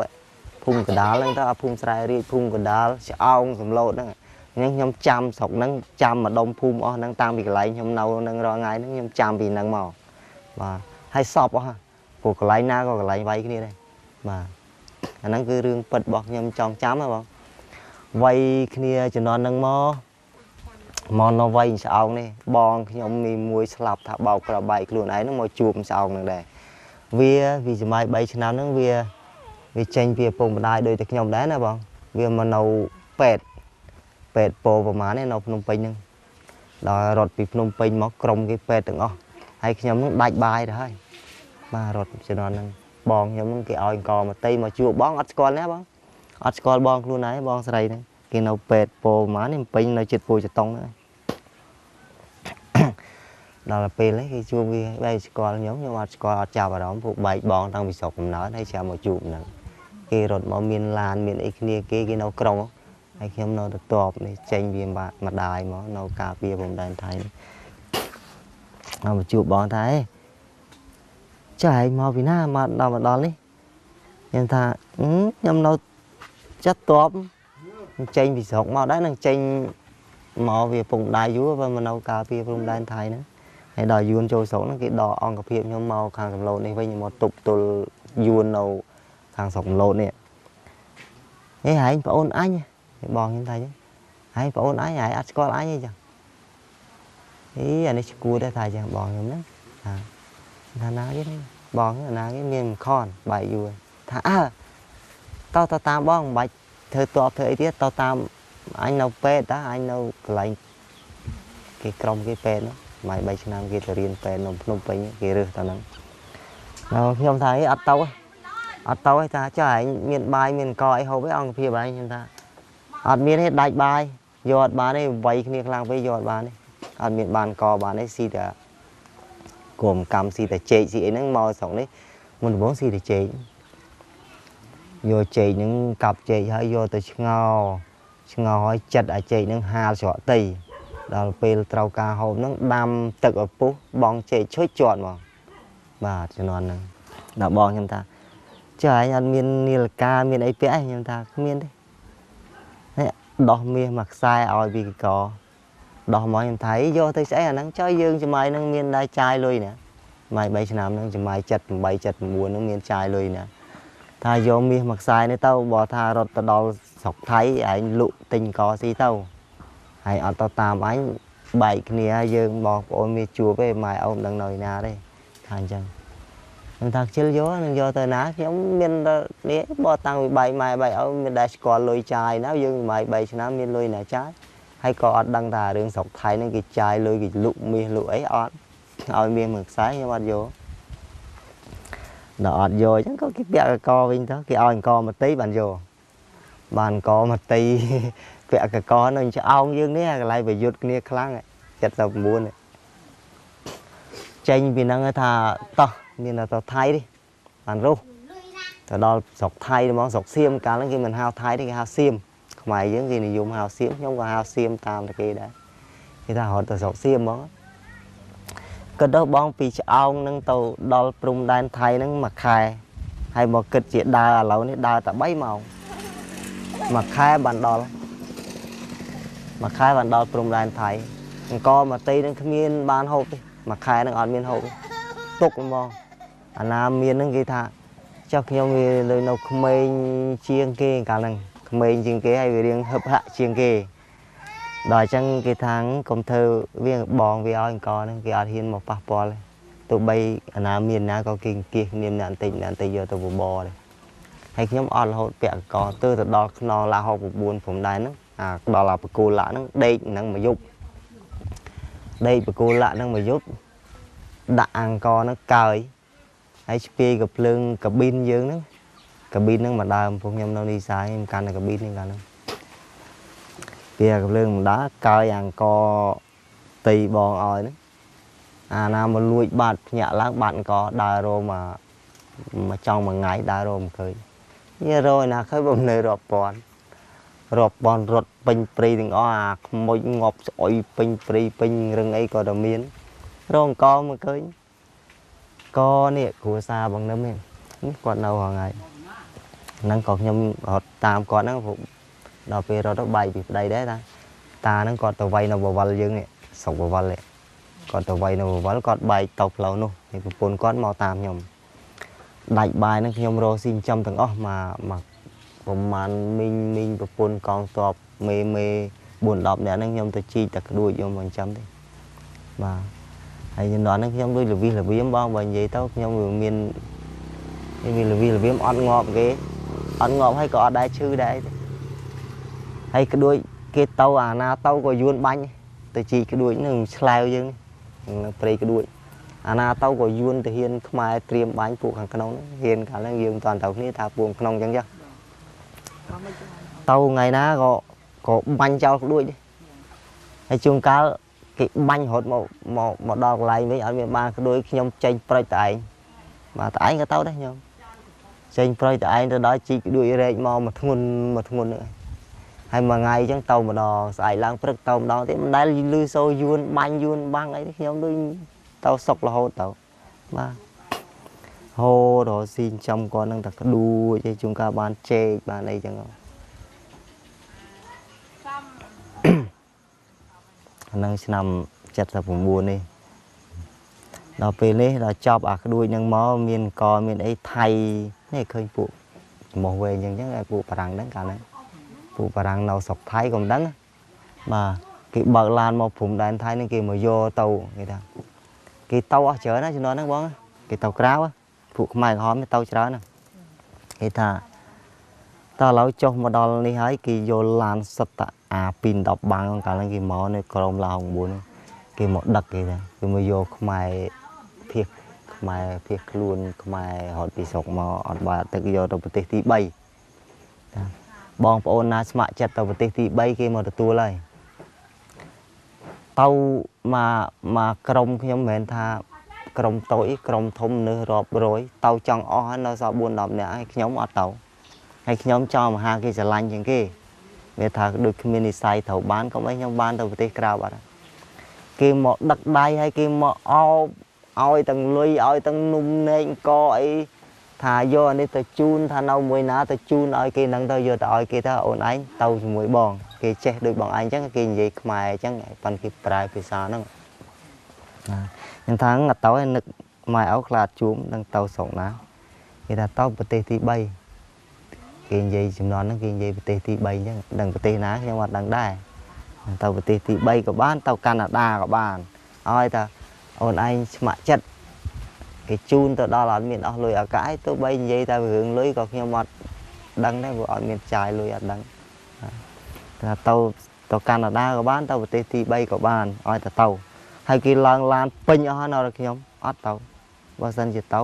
ភូមិកដាលហ្នឹងទៅភូមិស្រែរាជភូមិកដាលឆ្អោងសម្លូតហ្នឹងខ្ញុំចាំស្រុកហ្នឹងចាំម្ដុំភូមិអស់ហ្នឹងតាំងពីកន្លែងខ្ញុំនៅហ្នឹងរាល់ថ្ងៃហ្នឹងខ្ញុំចាំពីហ្នឹងមកបាទហើយសពអស់ព្រោះកន្លែងណាក៏កន្លែងវាយគ្នាដែរបាទអាហ្នឹងគឺរឿងពិតរបស់ខ្ញុំចង់ចាំហ៎បងវាយគ្នាជំនាន់ហ្នឹងមកនៅវាយឆ្អោងនេះបងខ្ញុំមានមួយស្លាប់ថាបោកក្របែកខ្លួនឯងហ្នឹងមកជួបឆ្អោងហ្នឹងដែរវាពីសម័យ3ឆ្នាំហ្នឹងវាចេញពីឪពុកម្ដាយដូចតែខ្ញុំដែរណាបងវាមកនៅពេទ្យពោប្រហែលនេះនៅភ្នំពេញហ្នឹងដល់រត់ពីភ្នំពេញមកក្រុមគេពេទ្យទាំងអស់ហើយខ្ញុំហ្នឹងដាច់បាយទៅហើយបាទរត់ជំនាន់ហ្នឹងបងខ្ញុំហ្នឹងគេឲ្យអង្គមកតីមកជួបបងអត់ស្គាល់ណាបងអត់ស្គាល់បងខ្លួនឯងបងស្រីហ្នឹងគេនៅពេទ្យពោប្រហែលនេះពេញនៅចិត្តពោចតុងហ្នឹងដល់ពេលនេះគេជួបវាបែរស្គាល់ខ្ញុំអត់ស្គាល់អត់ចាប់អារម្មណ៍ពួកបែកបងតាំងពីស្រុកកំណើតហើយចាំមកជួបហ្នឹងគេរត់មកមានឡានមានអីគ្នាគេនៅក្រុងហើយខ្ញុំនៅទៅតបនេះចេញវាម្ដាយមកនៅការពារព្រំដែនថៃនេះមកជួបបងថាអេចាឯងមកពីណាមកដល់នេះខ្ញុំថាខ្ញុំនៅចិត្តតបចេញពីស្រុកមកដែរនឹងចេញមកវាពុកម្ដាយយូរបើមកនៅការពារព្រំដែនថៃហ្នឹងហើយដល់យួនចូលស្រុកហ្នឹងគេដកអង្គភាពខ្ញុំមកខាងសម្លូតនេះវិញមកទប់ទល់យួននៅខាងស្រុកសម្លូតនេះហេហែងប្អូនអញបងខ្ញុំថាអញ្ចឹងហែងប្អូនអញហែងអត់ស្គាល់អញទេចឹងអីអានេះឈួតដែរថាអញ្ចឹងបងខ្ញុំហ្នឹងថាណាគេបងណាគេមានខនបែកយួនថាអើតើតាមបងមិនបាច់ធ្វើតបធ្វើអីទៀតតតាមអញនៅពេទ្យតាអញនៅកន្លែងគេក្រុមគេពេទ្យនោះមួយ3ឆ្នាំគេទៅរៀនពេទ្យនៅភ្នំពេញគេរើសទៅហ្នឹងដល់ខ្ញុំថាអីអត់ទៅអីថាចុះឯងមានបាយមានកអីហូបអីអង្គភាពឯងខ្ញុំថាអត់មានទេដាច់បាយយកអត់បានទេវាយគ្នាខ្លាំងពេកយកអត់បានទេអត់មានបានកបានទេស៊ីតែក្រុមកម្មស៊ីតែចេកស៊ីអីហ្នឹងមកស្រុកនេះមុនដំបូងស៊ីតែចេកយកចេកហ្នឹងកាប់ចេកហើយយកទៅឆ្ងោហើយចិត្តអាចេកហ្នឹងហាលស្រក់ទីដល់ពេលត្រូវការហូបហ្នឹងដាំទឹកឲ្យពុះបងចេកឈុយជាត់មកបាទជំនាន់ហ្នឹងដល់បងខ្ញុំថាចុះឯងអត់មាននាឡិកាមានអីពាក់ឯងខ្ញុំថាគ្មានទេនេះដោះមាសមួយខ្សែឲ្យពីកដោះមកខ្ញុំថាយកទៅស្អីអាហ្នឹងចុះយើងសម័យហ្នឹងមានដែរចាយលុយណាសម័យ3ឆ្នាំហ្នឹងសម័យ78 79ហ្នឹងមានចាយលុយណាថាយកមាសមួយខ្សែនេះទៅបើថារត់ទៅដល់ស្រុកថៃឯងលក់ទិញកស៊ីទៅហើយអត់ទៅតាមអញបែកគ្នាយើងបងប្អូនមានជួបទេម៉ែអូនមិនដឹងនៅណាទេថាអញ្ចឹងខ្ញុំថាខ្ជិលយកនឹងយកទៅណាខ្ញុំមាននេះបើតាំងពីបែកម៉ែបែកអូនមានដែរស្គាល់លុយចាយណាយើងសម័យ3ឆ្នាំមានលុយណាចាយហើយក៏អត់ដឹងថារឿងស្រុកថៃហ្នឹងគេចាយលុយគេលក់មាសលក់អីអត់ឲ្យមាសមួយខ្សែខ្ញុំអត់យកដល់អត់យកអញ្ចឹងក៏គេពាក់កកវិញទៅគេឲ្យអង្គមកទីបានយកបានអង្គមកទីពាក់កកនៅឆ្អោងយើងនេះកន្លែងប្រយុទ្ធគ្នាខ្លាំង79ចេញពីហ្នឹងថាតោះមានតែថៃទេបានរស់ ទៅដល់ស្រុកថៃហ្មងស្រុកសៀមកាលហ្នឹងគេមិនហៅថៃទេគេហៅសៀមខ្មែរយើងគេនិយមហៅសៀមខ្ញុំក៏ហៅសៀមតាមតែគេដែរគេថារត់ទៅស្រុកសៀមហ្មងគិតដល់បងពីឆ្អោងហ្នឹងទៅដល់ព្រំដែនថៃហ្នឹងមួយខែហើយមកគិតជាដើរឥឡូវនេះដើរតែ3ម៉ោងមួយខែបានដល់មួយខែបានដល់ព្រំដែនថៃអង្គមកទីហ្នឹងគ្មានបានហូបទេមួយខែហ្នឹងអត់មានហូបទេទុកហ្មងអាណាមានហ្នឹងគេថាចុះខ្ញុំវាលើនៅក្មេងជាងគេកាលហ្នឹងក្មេងជាងគេហើយវារៀងហឹបហាក់ជាងគេដល់អញ្ចឹងគេថាកុំធ្វើវាបងវាឲ្យអង្គហ្នឹងគេអត់ហ៊ានមកប៉ះពាល់ទេទោះបីអាណាមានណាក៏គេអង្គាសគ្នាម្នាក់បន្តិចម្នាក់បន្តិចយកទៅបបរទេហើយខ្ញុំអត់រហូតពាក់កទៅទៅដល់ខ្នងឡា69ព្រំដែនហ្នឹងអាដល់អាបកូលៈហ្នឹងដេកហ្នឹងមួយយប់ដេកបកូលៈហ្នឹងមួយយប់ដាក់អង្គហ្នឹងកើយហើយស្ពាយកំភ្លើងកាប៊ីនយើងហ្នឹងកាប៊ីនហ្នឹងមកដើមពួកខ្ញុំនៅនីសាយខ្ញុំកាន់តែកាប៊ីននេះកាលហ្នឹងវាកំភ្លើងមិនដើរកើយអង្គទីបងឲ្យហ្នឹងអាណាមកលួចបាត់ភ្ញាក់ឡើងបាត់អង្គដើររមកចង់មួយថ្ងៃដើររមិនឃើញយរយណាឃើញបំនៅរាប់ពាន់រាប់ពាន់រត់ពេញព្រៃទាំងអស់អាខ្មុចងាប់ស្អុយពេញព្រៃពេញរឹងអីក៏តែមានរងអង្គមកឃើញកនេះគ្រួសារបងនឹមនេះគាត់នៅហងៃហ្នឹងក៏ខ្ញុំរត់តាមគាត់ហ្នឹងដល់ពេលរត់ទៅបែកពីប្តីដែរតាតាហ្នឹងគាត់ទៅវាយនៅបវលយើងនេះស្រុកបវលនេះគាត់ទៅវាយនៅបវលគាត់បែកទៅផ្លូវនោះនេះប្រពន្ធគាត់មកតាមខ្ញុំដាច់បាយហ្នឹងខ្ញុំរកស៊ីចិញ្ចឹមទាំងអស់មកប្រហែលមីងមីងប្រពន្ធកងទ័ពមេមេ4 10នាក់ហ្នឹងខ្ញុំទៅជីកតែក្ដួចយកមកចិញ្ចឹមទេបាទហើយជំនាន់ហ្នឹងខ្ញុំដូចលវិសលវៀមបងបើនិយាយទៅខ្ញុំវាមានវាលវិសលវៀមអត់ងាប់គេអត់ងាប់ហើយក៏អត់ដែរឈឺដែរទេហើយក្ដួចគេទៅអាណាទៅក៏យួនបាញ់ទៅជីកក្ដួចនឹងឆ្លាវយើងនៅព្រៃក្ដួចអាណាទៅក៏យួនទៅហ៊ានខ្មែរត្រៀមបាញ់ពួកខាងក្នុងហ្នឹងហ៊ានកាលហ្នឹងយើងមិនតាន់ទៅគ្នាថាពួកក្នុងអញ្ចឹងចុះទៅថ្ងៃណាក៏បាញ់ចោលក្ដួចហើយជួនកាលគេបាញ់រត់មកមកមកដល់កន្លែងវិញអត់មានបានក្ដួយខ្ញុំចេញប្រិចតែឯងបាទតែឯងក៏ទៅដែរខ្ញុំចេញប្រិចតែឯងទៅដល់ជីកក្ដួចរែកមកមួយធ្ងន់មួយធ្ងន់ហ្នឹងហើយមួយថ្ងៃអញ្ចឹងទៅម្ដងស្អែកឡើងព្រឹកទៅម្ដងទៀតមិនដែលលឺសូរយួនបាញ់យួនបាំងអីទេខ្ញុំដូចទៅសុករហូតទៅបាទហូររកស៊ីចិញ្ចឹមគាត់នឹងតែក្ដួចឯជួនកាលបានចេកបានអីចឹងហ្នឹងឆ្នាំ79នេះដល់ពេលនេះដល់ចប់អាក្ដួចនឹងមកមានកមានអីថៃនេះឃើញពួកច្មោះវែងអញ្ចឹងឯពួកបារាំងហ្នឹងកាលហ្នឹងពួកបារាំងនៅស្រុកថៃក៏មិនដឹងបាទគេបើកឡានមកព្រំដែនថៃហ្នឹងគេមកយកទៅគេថាគេទៅអស់ច្រើនណាជំនាន់ហ្នឹងបងគេទៅក្រៅពួកខ្មែរក្រហមទៅច្រើនណាគេថាតើឥឡូវចុះមកដល់នេះហើយគេយកឡានសិតតាអាពី10បាំងកាលហ្នឹងគេមកនៅក្រោមឡា9គេមកដឹកគេថាគេមកយកខ្មែរភៀសខ្មែរភៀសខ្លួនខ្មែររត់ពីស្រុកមកអត់បាយទឹកយកទៅប្រទេសទី3តាបងប្អូនណាស្ម័គ្រចិត្តទៅប្រទេសទី3គេមកទទួលហើយទៅមកក្រុមខ្ញុំមិនមែនថាក្រុមតូចក្រុមធំនៅរាប់រយទៅចង់អស់ហើយនៅសល់4 10នាក់ហើយខ្ញុំអត់ទៅហើយខ្ញុំចង់មហាគេស្រឡាញ់ជាងគេវាថាដូចគ្មាននិស័យត្រូវបានកុំអីខ្ញុំបានទៅប្រទេសក្រៅបាត់គេមកដឹកដៃហើយគេមកអោបឲ្យទាំងលុយឲ្យទាំងនំនែកកអីថាយកអានេះទៅជូនថានៅមួយណាទៅជូនឲ្យគេនឹងទៅយកទៅឲ្យគេទៅអូនឯងទៅជាមួយបងគេចេះដូចបងឯងអញ្ចឹងគេនិយាយខ្មែរអញ្ចឹងប៉ុន្តែគេប្រើភាសាហ្នឹងណាខ្ញុំថាអត់ទៅឯនឹកម៉ែឪខ្លាចជួមនឹងទៅស្រុកណាគេថាទៅប្រទេសទី3គេនិយាយចំនួនហ្នឹងគេនិយាយប្រទេសទី3អញ្ចឹងដឹងប្រទេសណាខ្ញុំអត់ដឹងដែរទៅប្រទេសទី3ក៏បានទៅកាណាដាក៏បានឲ្យតែអូនឯងស្ម័គ្រចិត្តគេជូនទៅដល់អត់មានអស់លុយឱកាសទោះបីនិយាយតែរឿងលុយក៏ខ្ញុំអត់ដឹងដែរព្រោះអត់មានចាយលុយអត់ដឹងថាទៅកាណាដាក៏បានទៅប្រទេសទី3ក៏បានឲ្យតែទៅហើយគេឡើងឡានពេញអស់ហើយនៅខ្ញុំអត់ទៅបើសិនជាទៅ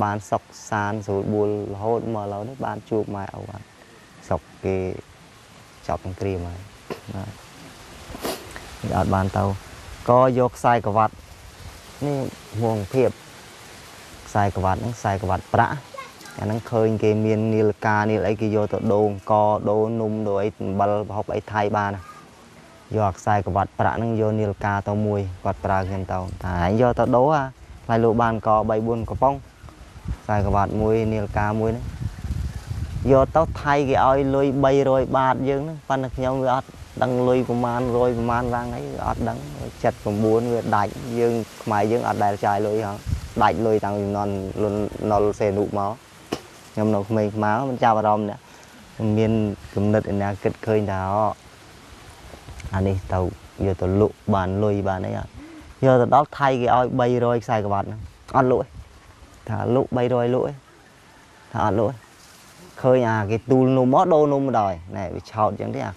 បានសុកសានស្រួលបួលរហូតមកឥឡូវនេះបានជួបម៉ែឪបានស្រុកគេចប់សង្គ្រាមហើយបាទអត់បានទៅក៏យកខ្សែក្រវ៉ាត់នេះห่วងភាពខ្សែក្រវ៉ាត់ហ្នឹងខ្សែក្រវ៉ាត់ប្រាក់ អាហ្នឹងឃើញគេមាននាឡិកានាលអីគេយកទៅដូងកដូរនំដូរអីអំបិលប្រហុកអីថៃបានយកអាខ្សែក្រវ៉ាត់ប្រាក់ហ្នឹងយកនាឡិកាទៅមួយគាត់ប្រើខ្ញុំទៅតែឯងយកទៅដូរអាថ្លៃលក់បានក3 4កំប៉ុងខ្សែក្រវ៉ាត់មួយនាឡិកាមួយហ្នឹងយកទៅថៃគេឲ្យលុយ300បាតយើងហ្នឹងប៉ុន្តែខ្ញុំវាអត់ដឹងលុយប្រមាណ100ប្រមាណឡើងអីអត់ដឹង79វាដាច់យើងខ្មែរយើងអត់ដែលចាយលុយហ៎ដាច់លុយតាំងពីជំនាន់លុនណុលសេនុមកខ្ញុំនៅក្មេងខ្មៅមិនចាប់អារម្មណ៍នេះមានគំនិតឯណាគិតឃើញថាអានេះទៅយកទៅលក់បានលុយបានអីអត់យកទៅដល់ថៃគេឲ្យ300ខ្សែក្រវ៉ាត់ហ្នឹងអត់លក់ទេថាលក់300លក់ទេថាអត់លក់ទេឃើញអាគេទូលនំមកដូរនំមកដល់ណែវាឆោតអញ្ចឹងទេអា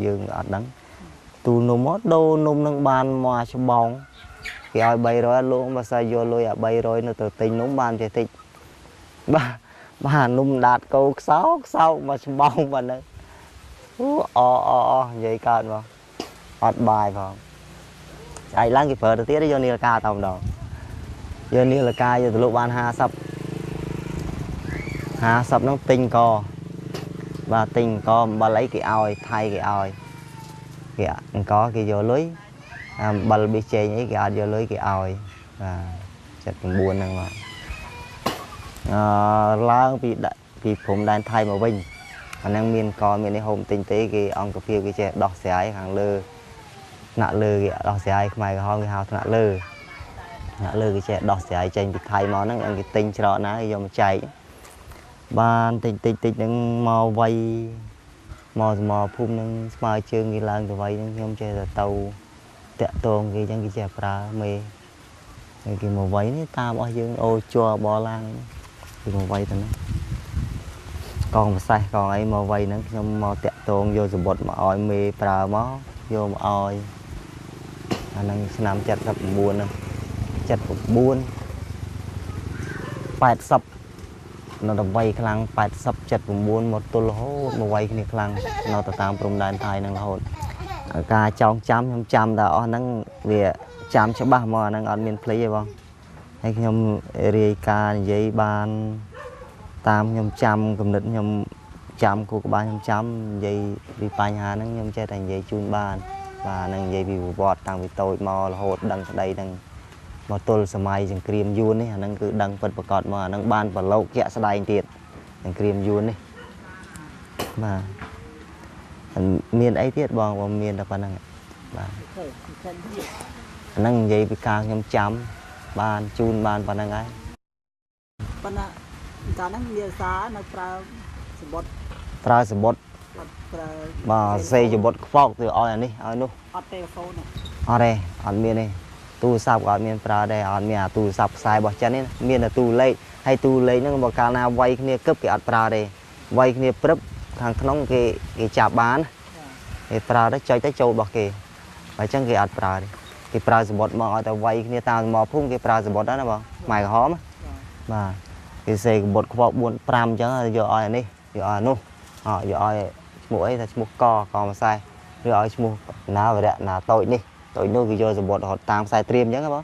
យើងអត់ដឹងទូលនំមកដូរនំនឹងបានមកច្បងគេឲ្យ300លក់បើសិនយកលុយអា300នៅទៅទិញនំបានចេះតិចបាទបាទនំដាតកោខ្សោខ្សោមកច្បងប៉ុណ្ណឹងអូអអអនិយាយកើតមកអត់បាយផងស្អែកឡើងគេប្រើទៅទៀតយកនាឡិកាទៅម្ដងយកនាឡិកាយកទៅលក់បាន50 50ហ្នឹងទិញកបាទទិញកអំបិលអីគេឲ្យថៃគេឲ្យគេអង្គគេយកលុយអំបិលប៊ីចេងអីគេអត់យកលុយគេឲ្យបាទ79ហ្នឹងបាទអឺឡើងពីពីព្រំដែនថៃមកវិញអាហ្នឹងមានកមាននេះហូមទិញទេគេអង្គភាពគេចេះដោះស្រាយខាងលើថ្នាក់លើគេដោះស្រាយខ្មែរក្រហមគេហៅថ្នាក់លើថ្នាក់លើគេចេះដោះស្រាយចេញពីថៃមកហ្នឹងគេទិញច្រកណាគេយកមកចែកបានតិចតិចតិចហ្នឹងមកវៃមកសមរភូមិហ្នឹងស្មើជើងគេឡើងទៅវៃហ្នឹងខ្ញុំចេះតែទៅតាក់ទងគេអញ្ចឹងគេចេះប្រើមេហើយគេមកវៃនេះតាមអស់យើងអូជ័របឡើងគេមកវៃទៅហ្នឹងកងប្រសេះកងអីមកវៃហ្នឹងខ្ញុំមកតាក់ទងយកសម្បត្តិមកឲ្យមេប្រើមកយកមកឲ្យអាហ្នឹងឆ្នាំ79ហ្នឹង79 80នៅតែវៃខ្លាំង80 79មកទល់រហូតមកវៃគ្នាខ្លាំងនៅទៅតាមព្រំដែនថៃហ្នឹងរហូតការចងចាំខ្ញុំចាំតែអស់ហ្នឹងវាចាំច្បាស់មកអាហ្នឹងអត់មានភ្លេចទេបងហើយខ្ញុំរាយការណ៍និយាយបានតាមខ្ញុំចាំគំនិតខ្ញុំចាំគូក្បាលខ្ញុំចាំនិយាយពីបញ្ហាហ្នឹងខ្ញុំចេះតែនិយាយជូនបានបាទហ្នឹងនិយាយពីប្រវត្តិតាំងពីតូចមករហូតដឹងក្តីហ្នឹងមកទល់សម័យសង្គ្រាមយួននេះអាហ្នឹងគឺដឹងពិតប្រាកដមកអាហ្នឹងបានប្រឡូកជាក់ស្ដែងទៀតសង្គ្រាមយួននេះបាទមានអីទៀតបងបងមានតែប៉ុណ្្នឹងបាទអាហ្នឹងនិយាយពីការខ្ញុំចាំបានជូនបានប៉ុណ្្នឹងហើយប៉ុន្តែកាលហ្នឹងមានសារនៅប្រើសម្បត្តិប្រើសម្បត្តិប្រើបាទសេសម្បត្តិខ្វោកទៅឲ្យអានេះឲ្យនោះអត់ទេហ្វូនអត់ទេអត់មានទេទូរស័ព្ទក៏អត់មានប្រើដែរអត់មានអាទូរស័ព្ទខ្សែរបស់ចិនទេមានតែទូលេខហើយទូលេខហ្នឹងបើកាលណាវាយគ្នាគឹបគេអត់ប្រើទេវាយគ្នាព្រឹបខាងក្នុងគេគេចាប់បានគេប្រើទៅចុចទៅចូលរបស់គេបើអញ្ចឹងគេអត់ប្រើទេគេប្រើសម្បត្តិមកឲ្យតែវាយគ្នាតាមមកភូមិគេប្រើសម្បត្តិដែរណាបងខ្មែរក្រហមបាទគេសេសម្បត្តិខ្វក់4 5អញ្ចឹងយកឲ្យអានេះយកឲ្យអានោះអយកឲ្យឈ្មោះអីថាឈ្មោះកកម្សេះឬឲ្យឈ្មោះណាវរៈណាតូចនេះតូចនោះគេយកសម្បត្តិរហូតតាមខ្សែត្រៀមអញ្ចឹងហ៎បងបាទ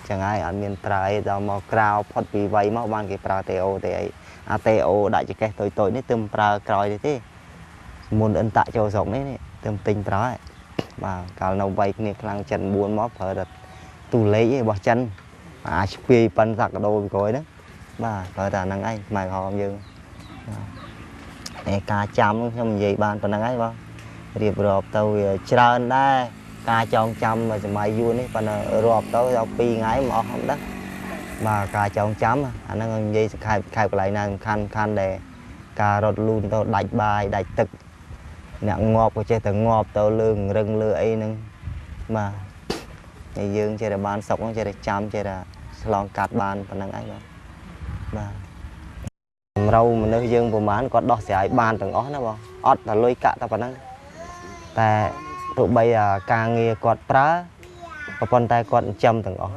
ចឹងហើយអត់មានប្រើអីដល់មកក្រៅផុតពីវ័យមកបានគេប្រើតេអូទេអីអាតេអូដាក់ចកេះតូចតូចនេះទើបប្រើក្រោយទេមុនអិនតាក់ចូលស្រុកនេះទើបទិញប្រើហើយបាទកាលនៅវ័យគ្នាខ្លាំង79មកប្រើតែទូលេខឯរបស់ចិនអាឆ្ពាយប៉ិនសាក់កដោពីក្រោយហ្នឹងបាទប្រើតែអាហ្នឹងឯងខ្មែរក្រហមយើងបាទឯការចាំខ្ញុំនិយាយបានប៉ុណ្្នឹងហើយបងរៀបរាប់ទៅវាច្រើនដែរការចងចាំសម័យយួននេះប៉ុន្តែរាប់ទៅដល់2ថ្ងៃមកអស់ហ្នឹងដឹងបាទការចងចាំអាហ្នឹងនិយាយសង្ខេបខែកន្លែងណាសំខាន់សំខាន់ដែលការរត់លូនទៅដាច់បាយដាច់ទឹកអ្នកងាប់ក៏ចេះតែងាប់ទៅលើរឹងលើអីហ្នឹងបាទហើយយើងចេះតែបានសុខចេះតែចាំចេះតែឆ្លងកាត់បានប៉ុណ្្នឹងឯងបាទបាទតម្រូវមនុស្សយើងប្រហែលគាត់ដោះស្រាយបានទាំងអស់ណាបងអត់តែលុយកាក់តែប៉ុណ្្នឹងតែទោះបីការងារគាត់ប្រើក៏ប៉ុន្តែគាត់ចិញ្ចឹមទាំងអស់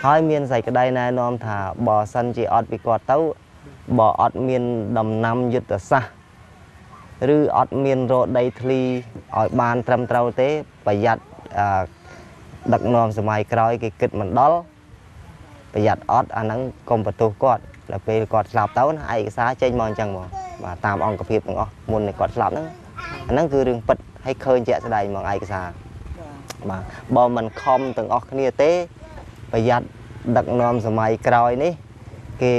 ហើយមានសេចក្តីណែនាំថាបើសិនជាអត់ពីគាត់ទៅបើអត់មានដំណាំយុទ្ធសាស្ត្រឬអត់មានរកដីធ្លីឲ្យបានត្រឹមត្រូវទេប្រយ័ត្នដឹកនាំសម័យក្រោយគេគិតមិនដល់ប្រយ័ត្នអត់អាហ្នឹងកុំបន្ទោសគាត់ ដល់ពេលគាត់ស្លាប់ទៅណាឯកសារចេញមកអញ្ចឹងហ្មងបាទតាមអង្គភាពទាំងអស់មុននឹងគាត់ស្លាប់ហ្នឹងអាហ្នឹងគឺរឿងពិតហើយឃើញជាក់ស្ដែងហ្មងឯកសារបាទបើមិនខំទាំងអស់គ្នាទេប្រយ័ត្នដឹកនាំសម័យក្រោយនេះគេ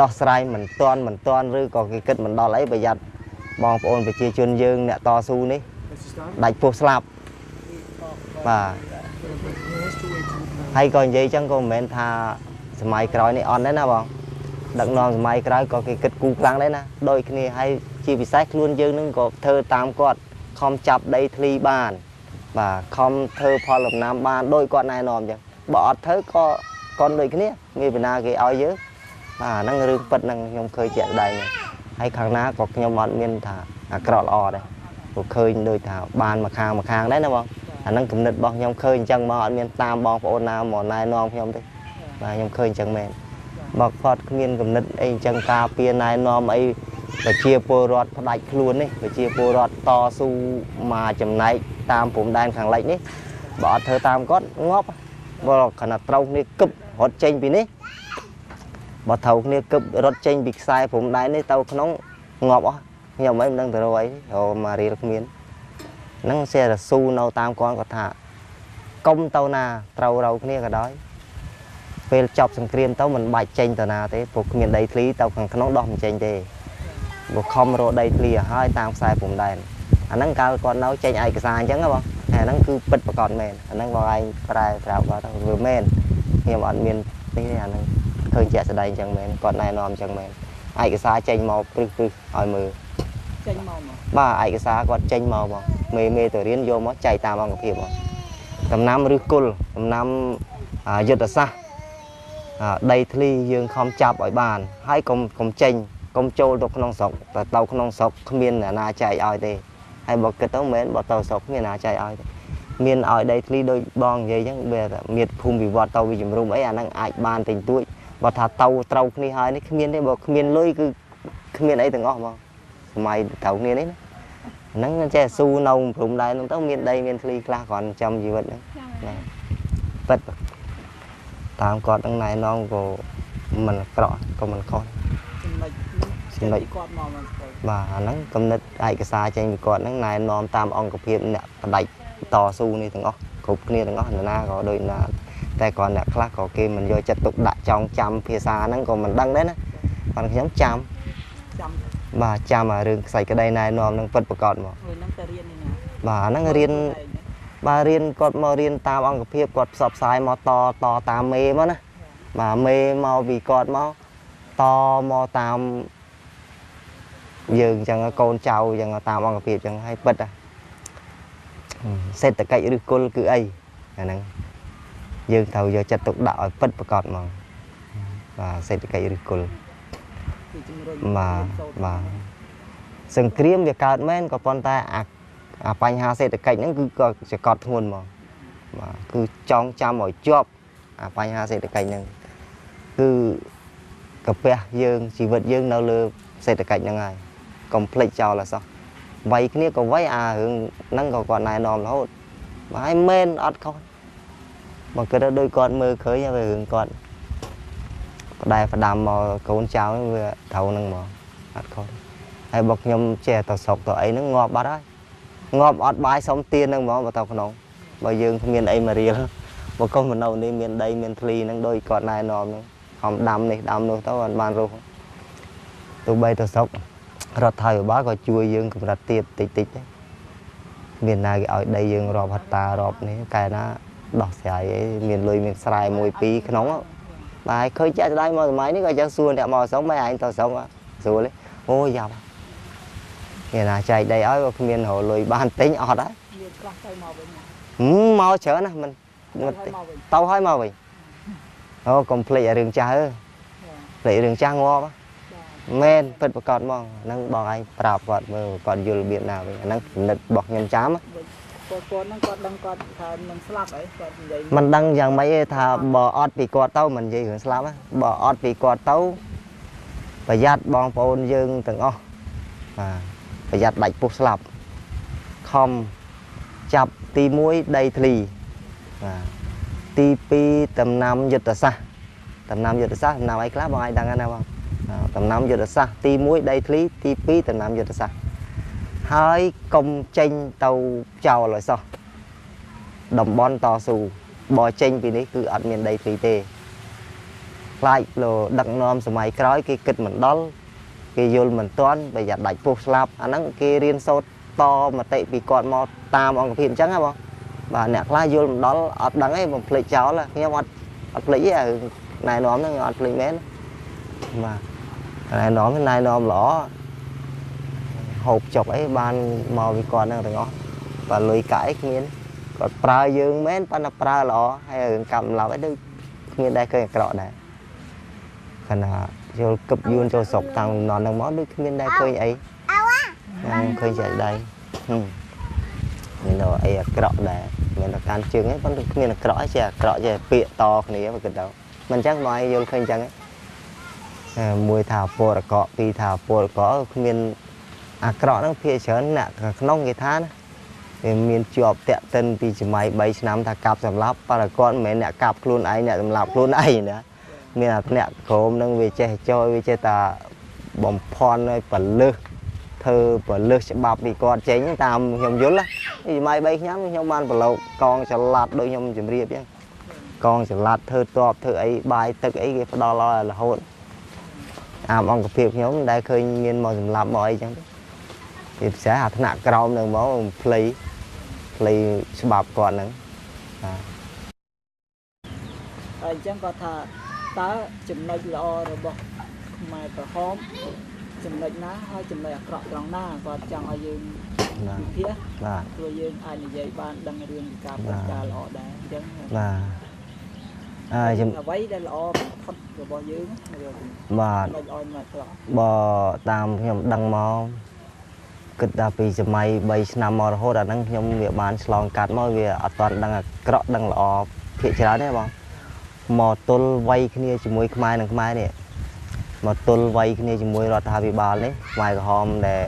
ដោះស្រាយមិនទាន់ឬក៏គេគិតមិនដល់អីប្រយ័ត្នបងប្អូនប្រជាជនយើងអ្នកតស៊ូនេះដាច់ពោះស្លាប់បាទហើយក៏និយាយចឹងក៏មិនមែនថាសម័យក្រោយនេះអត់ទេណាបងដឹកនាំសម័យក្រោយក៏គេគិតគូរខ្លាំងដែរណាដូចគ្នាហើយជាពិសេសខ្លួនយើងនឹងក៏ធ្វើតាមគាត់ខំចាប់ដីធ្លីបានបាទខំធ្វើផលដំណាំបានដោយគាត់ណែនាំចឹងបើអត់ធ្វើក៏កូនដូចគ្នាមានបណ្ណាគេឲ្យយើងបាទហ្នឹងរឿងពិតហ្នឹងខ្ញុំឃើញជាក់ស្ដែងហើយខាងណាក៏ខ្ញុំអត់មានថាអាក្រក់ល្អដែរព្រោះឃើញដូចថាបានមួយខាងដែរណាបងអាហ្នឹងគំនិតរបស់ខ្ញុំឃើញអញ្ចឹងមកអត់មានតាមបងប្អូនណាមកណែនាំខ្ញុំទេបាទខ្ញុំឃើញអញ្ចឹងមែនបើគាត់គ្មានគំនិតអីអញ្ចឹងការពារណែនាំអីប្រជាពលរដ្ឋផ្ដាច់ខ្លួននេះប្រជាពលរដ្ឋតស៊ូមកចំណែកតាមព្រំដែនខាងលិចនេះបើអត់ធ្វើតាមគាត់ងាប់បើខណៈត្រូវគ្នាគឹបរត់ចេញពីនេះបើត្រូវគ្នាគឹបរត់ចេញពីខ្សែព្រំដែននេះទៅក្នុងងាប់អស់ខ្ញុំអីមិនដឹងទៅរកអីរកមករៀលគ្មានហ្នឹងសេរស៊ូនៅតាមគាត់គាត់ថាកុំទៅណាត្រូវរកគ្នាក៏ដោយពេលចប់សង្គ្រាមទៅមិនបាច់ចេញទៅណាទេព្រោះគ្មានដីធ្លីទៅខាងក្នុងដោះមិនចេញទេបើខំរកដីធ្លីឲ្យហើយតាមខ្សែព្រំដែនអាហ្នឹងកាលគាត់នៅចេញឯកសារអញ្ចឹងហ៎បងអាហ្នឹងគឺពិតប្រាកដមែនអាហ្នឹងបងឯងប្រែប្រាប់គាត់វាមែនខ្ញុំអត់មាននេះទេអាហ្នឹងឃើញជាក់ស្ដែងអញ្ចឹងមែនគាត់ណែនាំអញ្ចឹងមែនឯកសារចេញមកព្រឹសឲ្យមើលចេញមកបាទឯកសារគាត់ចេញមកបងមេទៅរៀនយកមកចែកតាមអង្គភាពបងដំណាំឬគល់ដំណាំយុទ្ធសាស្ត្រដីធ្លីយើងខំចាប់ឲ្យបានហើយកុំចេញកុំចូលទៅក្នុងស្រុកតែទៅក្នុងស្រុកគ្មានអ្នកណាចែកឲ្យទេហើយបើគិតទៅមែនបើទៅស្រុកគ្មានអ្នកណាចែកឲ្យទេមានឲ្យដីធ្លីដូចបងនិយាយអញ្ចឹងវាមានភូមិវិវត្តទៅវិជំរុំអីអាហ្នឹងអាចបានតិចតួចបើថាទៅត្រូវគ្នាហើយនេះគ្មានទេបើគ្មានលុយគឺគ្មានអីទាំងអស់ហ្មងសម័យត្រូវគ្នានេះណាហ្នឹងចេះស៊ូនៅព្រំដែនហ្នឹងទៅមានដីមានធ្លីខ្លះគ្រាន់ចាំជីវិតហ្នឹងណាពិតតាមគាត់ហ្នឹងណែនាំក៏មិនអាក្រក់ក៏មិនខុសចំណុចគាត់មកមិនស្គាល់បាទអាហ្នឹងគំនិតឯកសារចេញពីគាត់ហ្នឹងណែនាំតាមអង្គភាពអ្នកផ្ដាច់តស៊ូនេះទាំងអស់គ្រប់គ្នាទាំងអស់នរណាក៏ដូចណាតែគ្រាន់អ្នកខ្លះក៏គេមិនយកចិត្តទុកដាក់ចងចាំភាសាហ្នឹងក៏មិនដឹងដែរណាប៉ុន្តែខ្ញុំចាំបាទចាំអារឿងខ្សាច់ក្តីណែនាំហ្នឹងពិតប្រាកដមកហ្នឹងទៅរៀននេះណាបាទអាហ្នឹងរៀនបាទរៀនគាត់មករៀនតាមអង្គភាពគាត់ផ្សព្វផ្សាយមកតតាមមេមកណាបាទមេមកពីគាត់មកតមកតាមយើងអញ្ចឹងកូនចៅអញ្ចឹងតាមអង្គភាពអញ្ចឹងហើយពិតសេដ្ឋកិច្ចឬគល់គឺអីអាហ្នឹងយើងត្រូវយកចិត្តទុកដាក់ឲ្យពិតប្រាកដហ្មងបាទសេដ្ឋកិច្ចឬគល់បាទបាទសង្គ្រាមវាកើតមែនក៏ប៉ុន្តែអាបញ្ហាសេដ្ឋកិច្ចហ្នឹងគឺក៏ចកត់ធ្ងន់ហ្មងបាទគឺចងចាំឲ្យជាប់អាបញ្ហាសេដ្ឋកិច្ចហ្នឹងគឺកាពះយើងជីវិតយើងនៅលើសេដ្ឋកិច្ចហ្នឹងហើយកុំភ្លេចចោលអសោះវាយគ្នាក៏វាយអារឿងហ្នឹងក៏គាត់ណែនាំរហូតបាទហើយមែនអត់ខុសបើគិតទៅដូចគាត់មើលឃើញហើយរឿងគាត់ផ្ដែផ្ដាំមកកូនចៅវាត្រូវហ្នឹងហ្មងអត់ខុសហើយបើខ្ញុំចេះទៅស្រុកទៅអីហ្នឹងងាប់បាត់ហើយងាប់អត់បាយសុំទៀនហ្នឹងហ្មងបើទៅក្នុងបើយើងគ្មានអីមករៀលបើកុំនៅនេះមានដីមានធ្លីហ្នឹងដូចគាត់ណែនាំហ្នឹងខំដាំនេះដាំនោះទៅអត់បានរស់ទោះបីទៅស្រុករដ្ឋាភិបាលក៏ជួយយើងកម្រិតទៀតតិចតិចដែរមានណាគេឲ្យដីយើងរាប់ហិកតារាប់នេះកែណាដោះស្រាយអីមានលុយមានស្រែមួយពីរក្នុងបាទឃើញជាក់ស្ដែងមកសម័យនេះក៏ចឹងសួរអ្នកមកស្រុកមិនឯងទៅស្រុកស្រួលទេអូយ៉ាប់គេណាចែកដីឲ្យក៏គ្មានរកលុយបានទិញអត់ហើយមានខ្លះទៅមកវិញមកច្រើនណាស់មិនទៅហើយមកវិញអូកុំភ្លេចរឿងចាស់អើភ្លេចរឿងចាស់ងាប់មែនពិតប្រាកដហ្មងហ្នឹងបងឯងប្រាប់គាត់មើលគាត់យល់របៀបណាវិញអាហ្នឹងគំនិតរបស់ខ្ញុំចាំគាត់ហ្នឹងគាត់ដឹងគាត់ថានឹងស្លាប់អីគាត់និយាយមិនដឹងយ៉ាងម៉េចទេថាបើអត់ពីគាត់ទៅមិននិយាយរឿងស្លាប់បើអត់ពីគាត់ទៅប្រយ័ត្នបងប្អូនយើងទាំងអស់បាទប្រយ័ត្នដាច់ពោះស្លាប់ខំចាប់ទី1ដីធ្លីបាទទី2ដំណាំយុទ្ធសាស្ត្រដំណាំយុទ្ធសាស្ត្រដំណាំអីខ្លះបងឯងដឹងណាបង ដំណាំយុទ្ធសាស្ត្រទី1ដីធ្លីទី2ដំណាំយុទ្ធសាស្ត្រហើយកុំចេញទៅចោលឲ្យសោះតំបន់តស៊ូបើចេញពីនេះគឺអត់មានដីធ្លីទេខ្លាចលោដឹកនាំសម័យក្រោយគេគិតមិនដល់គេយល់មិនទាន់ប្រយ័ត្នដាច់ពោះស្លាប់អាហ្នឹងគេរៀនសូត្រតមតិពីគាត់មកតាមអង្គភាពអញ្ចឹងហ៎បងបាទអ្នកខ្លះយល់មិនដល់អត់ដឹងទេបំភ្លេចចោលខ្ញុំអត់ភ្លេចទេណែនាំហ្នឹងអត់ភ្លេចមែនបាទណែនាំណែនាំល្អហូបចុកអីបានមកពីគាត់ហ្នឹងទាំងអស់បាទលុយកាក់អីគ្មានគាត់ប្រើយើងមែនប៉ុន្តែប្រើល្អហើយរឿងកាប់សម្លាប់អីដូចគ្មានដែរឃើញអាក្រក់ដែរខណៈយល់គឹបយួនចូលស្រុកតាំងនន់ហ្នឹងមកដូចគ្មានដែរឃើញអីឃើញចែកដៃមានដល់អីអាក្រក់ដែរមានដល់កាន់ជើងឯងប៉ុន្តែគ្មានអាក្រក់ឯងចេះអាក្រក់ចេះពាក្យតគ្នាមកគិតទៅមិនអញ្ចឹងមកឲ្យយល់ឃើញអញ្ចឹងមួយថាពលកកពីរថាពលកកគ្មានអាក្រក់ហ្នឹងភាគច្រើនអ្នកក្នុងគេថាណាវាមានជាប់តាក់ទិនពីសម័យ3ឆ្នាំថាកាប់សម្លាប់ប៉ុន្តែគាត់មិនមែនអ្នកកាប់ខ្លួនឯងអ្នកសម្លាប់ខ្លួនឯងណាមានអាអ្នកក្រមនឹងវាចេះចយវាចេះតាបំភាន់ឲ្យពលឹះធ្វើពលឹះច្បាប់ពីគាត់ចេញតាមខ្ញុំយល់ណាសម័យ3ឆ្នាំខ្ញុំបានប្រឡូកកងចល័តដូចខ្ញុំជម្រាបអញ្ចឹងកងចល័តធ្វើតបធ្វើអីបាយទឹកអីគេផ្ដល់ឲ្យរហូតតាមអង្គភាពខ្ញុំមិនដែលឃើញមានមកសម្លាប់មកអីចឹងទេជាពិសេសអាថ្នាក់ក្រោមនឹងមកភ្លៃភ្លៃច្បាប់គាត់ហ្នឹងបាទហើយអញ្ចឹងគាត់ថាតើចំណុចល្អរបស់ខ្មែរក្រហមចំណុចណាហើយចំណុចអាក្រក់ត្រង់ណាគាត់ចង់ឲ្យយើងវិភាគបាទព្រោះយើងអាចនិយាយបានដឹងរឿងការពិតការល្អដែរអញ្ចឹងបាទអ្វីដែលល្អបំផុតរបស់យើងបាទបើតាមខ្ញុំដឹងមកគិតថាពីសម័យ3ឆ្នាំមករហូតអាហ្នឹងខ្ញុំវាបានឆ្លងកាត់មកវាអត់ទាន់ដឹងអាក្រក់ដឹងល្អភាគច្រើនទេបងមកទល់វ័យគ្នាជាមួយខ្មែរនិងខ្មែរនេះមកទល់វ័យគ្នាជាមួយរដ្ឋាភិបាលនេះខ្មែរក្រហមដែល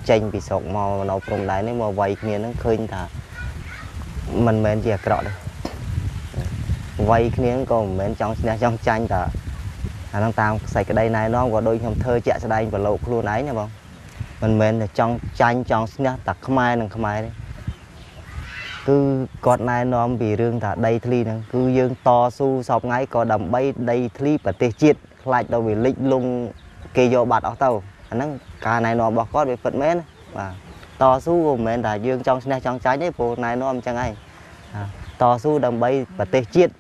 ចេញពីស្រុកមកនៅព្រំដែននេះមកវ័យគ្នាហ្នឹងឃើញថាមិនមែនជាអាក្រក់ទេវ័យគ្នាក៏មិនមែនចង់ឈ្នះចង់ចាញ់តាអាហ្នឹងតាមសេចក្តីណែនាំក៏ដូចខ្ញុំធ្វើជាក់ស្ដែងប្រឡូកខ្លួនឯងណាបងមិនមែនតែចង់ចាញ់ចង់ឈ្នះតែខ្មែរនិងខ្មែរទេគឺគាត់ណែនាំពីរឿងថាដីធ្លីហ្នឹងគឺយើងតស៊ូសពថ្ងៃក៏ដើម្បីដីធ្លីប្រទេសជាតិខ្លាចដល់វាលិចលង់គេយកបាត់អស់ទៅអាហ្នឹងការណែនាំរបស់គាត់វាពិតមែនបាទតស៊ូក៏មិនមែនថាយើងចង់ឈ្នះចង់ចាញ់ទេព្រោះណែនាំអញ្ចឹងឯងតស៊ូដើម្បីប្រទេសជាតិ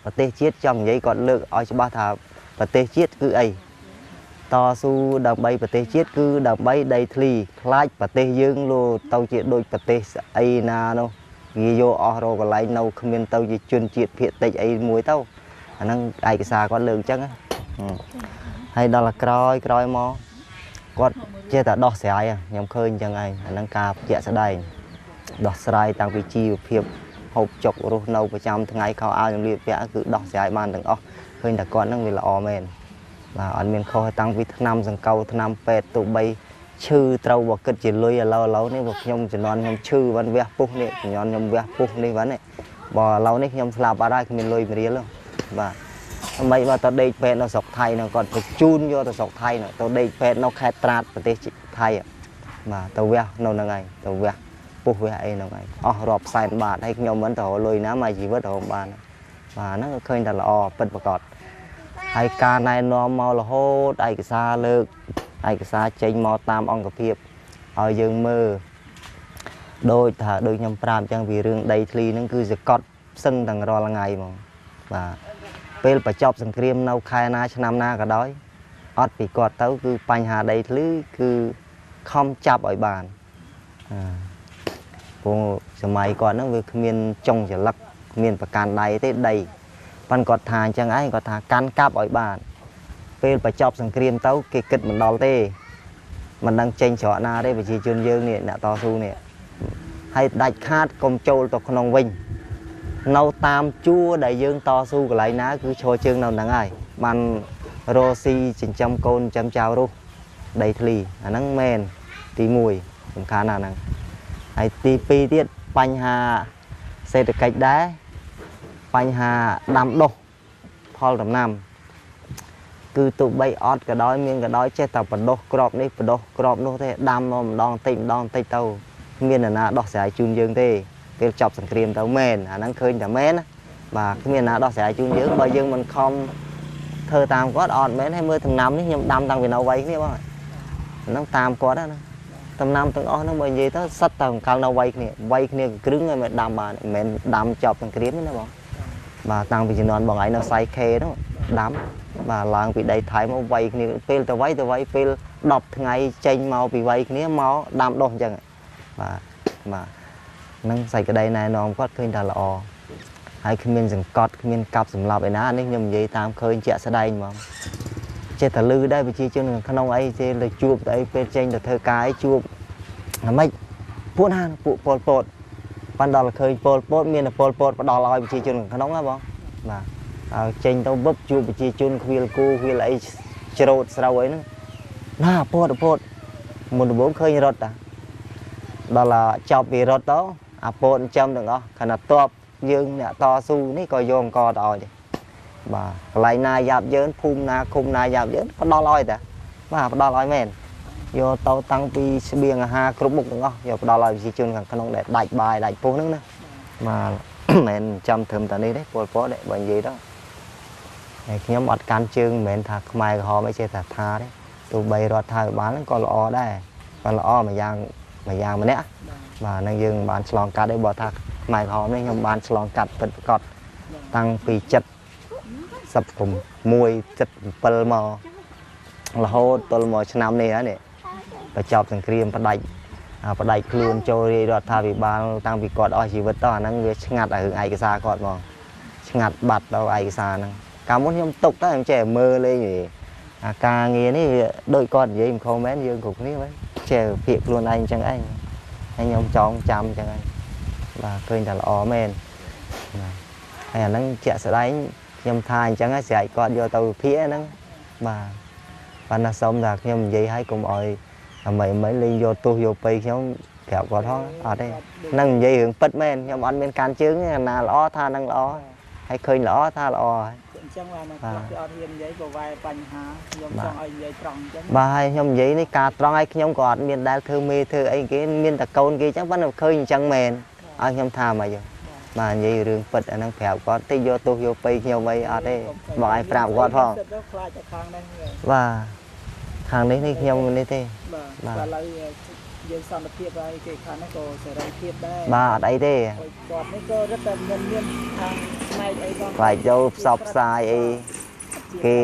ប្រទេសជាតិចង់និយាយគាត់លើកឲ្យច្បាស់ថាប្រទេសជាតិគឺអីតស៊ូដើម្បីប្រទេសជាតិគឺដើម្បីដីធ្លីខ្លាចប្រទេសយើងលោទៅជាដូចប្រទេសស្អីណានោះគេយកអស់រកកន្លែងនៅគ្មានទៅជាជនជាតិភាគតិចអីមួយទៅអាហ្នឹងឯកសារគាត់លើកអញ្ចឹងហើយដល់ក្រោយក្រោយមកគាត់ចេះតែដោះស្រាយខ្ញុំឃើញអញ្ចឹងឯងអាហ្នឹងការជាក់ស្ដែងដោះស្រាយតាំងពីជីវភាពហូបចុករស់នៅប្រចាំថ្ងៃខោអាវសម្លៀកបំពាក់គឺដោះស្រាយបានទាំងអស់ឃើញតែគាត់ហ្នឹងវាល្អមែនបាទអត់មានខុសតាំងពីថ្នាំសង្កូវថ្នាំពេទ្យទោះបីឈឺត្រូវបើគិតជាលុយឥឡូវនេះបើខ្ញុំជំនាន់ខ្ញុំឈឺបានវះពុះនេះជំនាន់ខ្ញុំវះពុះនេះបាននេះបើឥឡូវនេះខ្ញុំស្លាប់អត់ហើយគ្មានលុយមួយរៀលបាទមិនបើទៅដេកពេទ្យនៅស្រុកថៃហ្នឹងគាត់បញ្ជូនយកទៅស្រុកថៃហ្នឹងទៅដេកពេទ្យនៅខេត្តត្រាតប្រទេសថៃបាទទៅវះនៅហ្នឹងឯងទៅវះពុះវះអីហ្នឹងឯងអស់រាប់សែនបាតហើយខ្ញុំមិនទៅរកលុយណាមកជីវិតរកបានបាទហ្នឹងឃើញតែល្អពិតប្រាកដហើយការណែនាំមករហូតឯកសារលើកឯកសារចេញមកតាមអង្គភាពឲ្យយើងមើលដូចថាដូចខ្ញុំប្រាប់អញ្ចឹងពីរឿងដីធ្លីហ្នឹងគឺសកត់សឹងទាំងរាល់ថ្ងៃហ្មងបាទពេលបញ្ចប់សង្គ្រាមនៅខែណាឆ្នាំណាក៏ដោយអត់ពីគាត់ទៅគឺបញ្ហាដីធ្លីគឺខំចាប់ឲ្យបានព្រោះសម័យគាត់ហ្នឹងវាគ្មានចុងចលឹកគ្មានប្រកាន់ដៃទេដីប៉ុន្តែគាត់ថាអញ្ចឹងឯងគាត់ថាកាន់កាប់ឲ្យបានពេលបញ្ចប់សង្គ្រាមទៅគេគិតមិនដល់ទេមិនដឹងចេញច្រកណាទេប្រជាជនយើងនេះអ្នកតស៊ូនេះហើយដាច់ខាតកុំចូលទៅក្នុងវិញនៅតាមជួរដែលយើងតស៊ូកន្លែងណាគឺឈរជើងនៅហ្នឹងហើយបានរកស៊ីចិញ្ចឹមកូនចិញ្ចឹមចៅរស់ដីធ្លីអាហ្នឹងមែនទី1សំខាន់ណាស់ហ្នឹងហើយទី2ទៀតបញ្ហាសេដ្ឋកិច្ចដែរបញ្ហាដាំដុះផលដំណាំ គឺទោះបីអត់ក៏ដោយមានក៏ដោយចេះតែបដោះក្របនេះបដោះក្របនោះទេដាំមកម្ដងតិចម្ដងតិចទៅគ្មាននរណាដោះស្រាយជូនយើងទេពេលចប់សង្គ្រាមទៅមែនអាហ្នឹងឃើញតែមែនណាបាទគ្មាននរណាដោះស្រាយជូនយើងបើយើងមិនខំធ្វើតាមគាត់អត់មែនហើយមើលដំណាំនេះខ្ញុំដាំតាំងពីនៅវ័យគ្នាបងហ្នឹងតាមគាត់ណាដំណាំទាំងអស់ហ្នឹងបើនិយាយទៅសិតតែកាលនៅវ័យគ្នាវ័យគ្នាគ្រឿងហើយមិនដាំបានមិនមែនដាំចប់សង្គ្រាមទេណាបងបាទតាំងពីជំនាន់បងឯងនៅសៃខេហ្នឹងដាំបាទឡើងពីដីថៃមកវ័យគ្នាពេលទៅវ័យទៅវ័យពេល10ថ្ងៃចេញមកពីវ័យគ្នាមកដាំដុះអញ្ចឹងបាទបាទហ្នឹងសេចក្តីណែនាំគាត់ឃើញថាល្អហើយគ្មានសង្កត់គ្មានកាប់សម្លាប់ឯណានេះខ្ញុំនិយាយតាមឃើញជាក់ស្ដែងហ្មងចេះតែលឺដែរប្រជាជនក្នុងអីចេះទៅជួបទៅអីពេលចេញទៅធ្វើការអីជួបអាម៉េចពួកណាពួកប៉ុលពតបានដល់ឃើញប៉ុលពតមានតែប៉ុលពតផ្ដល់ឲ្យប្រជាជនក្នុងណាបងបាទហើយចេញទៅវឹបជួបប្រជាជនខ្វៀលគោខ្វៀលអីច្រូតស្រូវអីហ្នឹងណាពតពតមុនដំបូងឃើញរត់តាដល់ចប់ពីរត់ទៅអាពតចិញ្ចឹមទាំងអស់ខណៈតបយើងអ្នកតស៊ូនេះក៏យកអង្គទៅឲ្យដែរបាទកន្លែងណាយ៉ាប់យើងភូមិណាឃុំណាយ៉ាប់យើងផ្ដល់ឲ្យតាបាទផ្ដល់ឲ្យមែនយកទៅតាំងពីស្បៀងអាហារគ្រប់មុខទាំងអស់យកផ្ដល់ឲ្យប្រជាជនខាងក្នុងដែលដាច់បាយដាច់ពោះហ្នឹងណាបាទមិនមែនចាំត្រឹមតែនេះទេពលពតដែរបើនិយាយទៅហើយខ្ញុំអត់កាន់ជើងមិនមែនថាខ្មែរក្រហមអីចេះតែថាទេទោះបីរដ្ឋាភិបាលហ្នឹងក៏ល្អដែរក៏ល្អមួយយ៉ាងមួយយ៉ាងម្នាក់បាទនឹងយើងបានឆ្លងកាត់ទេបើថាខ្មែរក្រហមនេះខ្ញុំបានឆ្លងកាត់ពិតប្រាកដតាំងពី76 77មករហូតទល់មកឆ្នាំនេះហើយនេះបញ្ចប់សង្គ្រាមផ្ដាច់ខ្លួនចូលរាជរដ្ឋាភិបាលតាំងពីគាត់អស់ជីវិតទៅអាហ្នឹងវាឆ្ងាត់ឲ្យរឿងឯកសារគាត់ហ្មងឆ្ងាត់បាត់ដល់ឯកសារហ្នឹងកាលមុនខ្ញុំទុកទៅខ្ញុំចេះមើលលេងអាការងារនេះវាដូចគាត់និយាយមិនខុសមែនយើងគ្រប់គ្នាមែនចេះភាកខ្លួនឯងអញ្ចឹងឯងហើយខ្ញុំចងចាំអញ្ចឹងឯងបាទឃើញតែល្អមែនបាទហើយអាហ្នឹងជាក់ស្ដែងខ្ញុំថាអញ្ចឹងស្រែកគាត់យកទៅវិភាគហ្នឹងបាទប៉ុន្តែសុំថាខ្ញុំនិយាយឲ្យកុំឲ្យអ្មីមិនលេងយកទោសយកពៃខ្ញុំប្រាប់គាត់ហងអត់ទេនឹងនិយាយរឿងពិតមែនខ្ញុំអត់មានកាន់ជើងទេណាល្អថានឹងល្អហើយឃើញល្អថាល្អហើយអញ្ចឹងបាទខ្លះគេអត់ហ៊ាននិយាយក៏វ៉ែបញ្ហាខ្ញុំចង់ឲ្យនិយាយត្រង់អញ្ចឹងបាទហើយខ្ញុំនិយាយនេះការត្រង់ឲ្យខ្ញុំក៏អត់មានដែលធ្វើមេធ្វើអីគេមានតែកូនគេអញ្ចឹងប៉ុន្តែឃើញអញ្ចឹងមែនឲ្យខ្ញុំថាមកយោបាទនិយាយរឿងពិតអាហ្នឹងប្រាប់គាត់តិចយកទោសយកពៃខ្ញុំអីអត់ទេបងឲ្យប្រាប់គាត់ផងបាទខាងនេះនេះខ្ញុំនេះទេបាទឥឡូវយើងសន្តិភាពហើយគេខាងនេះក៏សេរីភាពដែរបាទអត់អីទេគាត់នេះក៏រឹតតែមានខាងផ្នែកអីផងខ្លាចយកផ្សព្វផ្សាយអីគេ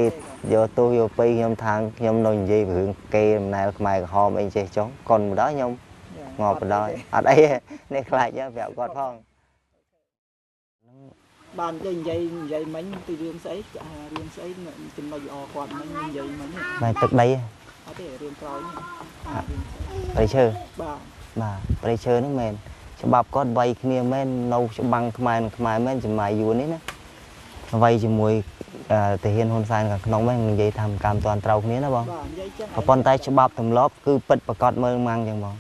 យកទោសយកពៃខ្ញុំខាងខ្ញុំនៅនិយាយពីរឿងគេដំណែលខ្មែរក្រហមអីចេះចុងកុនបណ្ដោយខ្ញុំងាប់បណ្ដោយអត់អីនេះខ្លាចប្រាប់គាត់ផងបានទៅនិយាយមិញពីរឿងស្អីរឿងស្អីចំណុចល្អគាត់មិញនិយាយមិញបាទទឹកដីអត់ទេរឿងក្រោយនេះព្រៃឈើបាទបាទព្រៃឈើហ្នឹងមែនច្បាប់គាត់វាយគ្នាមែននៅច្បាំងខ្មែរនិងខ្មែរមែនសម័យយួននេះណាវាយជាមួយទាហានហ៊ុនសែនខាងក្នុងមែននិយាយថាកម្មតាន់ត្រូវគ្នាណាបងបាទនិយាយចឹងប៉ុន្តែច្បាប់ទម្លាប់គឺពិតប្រកបមើលម៉ាំងចឹងបង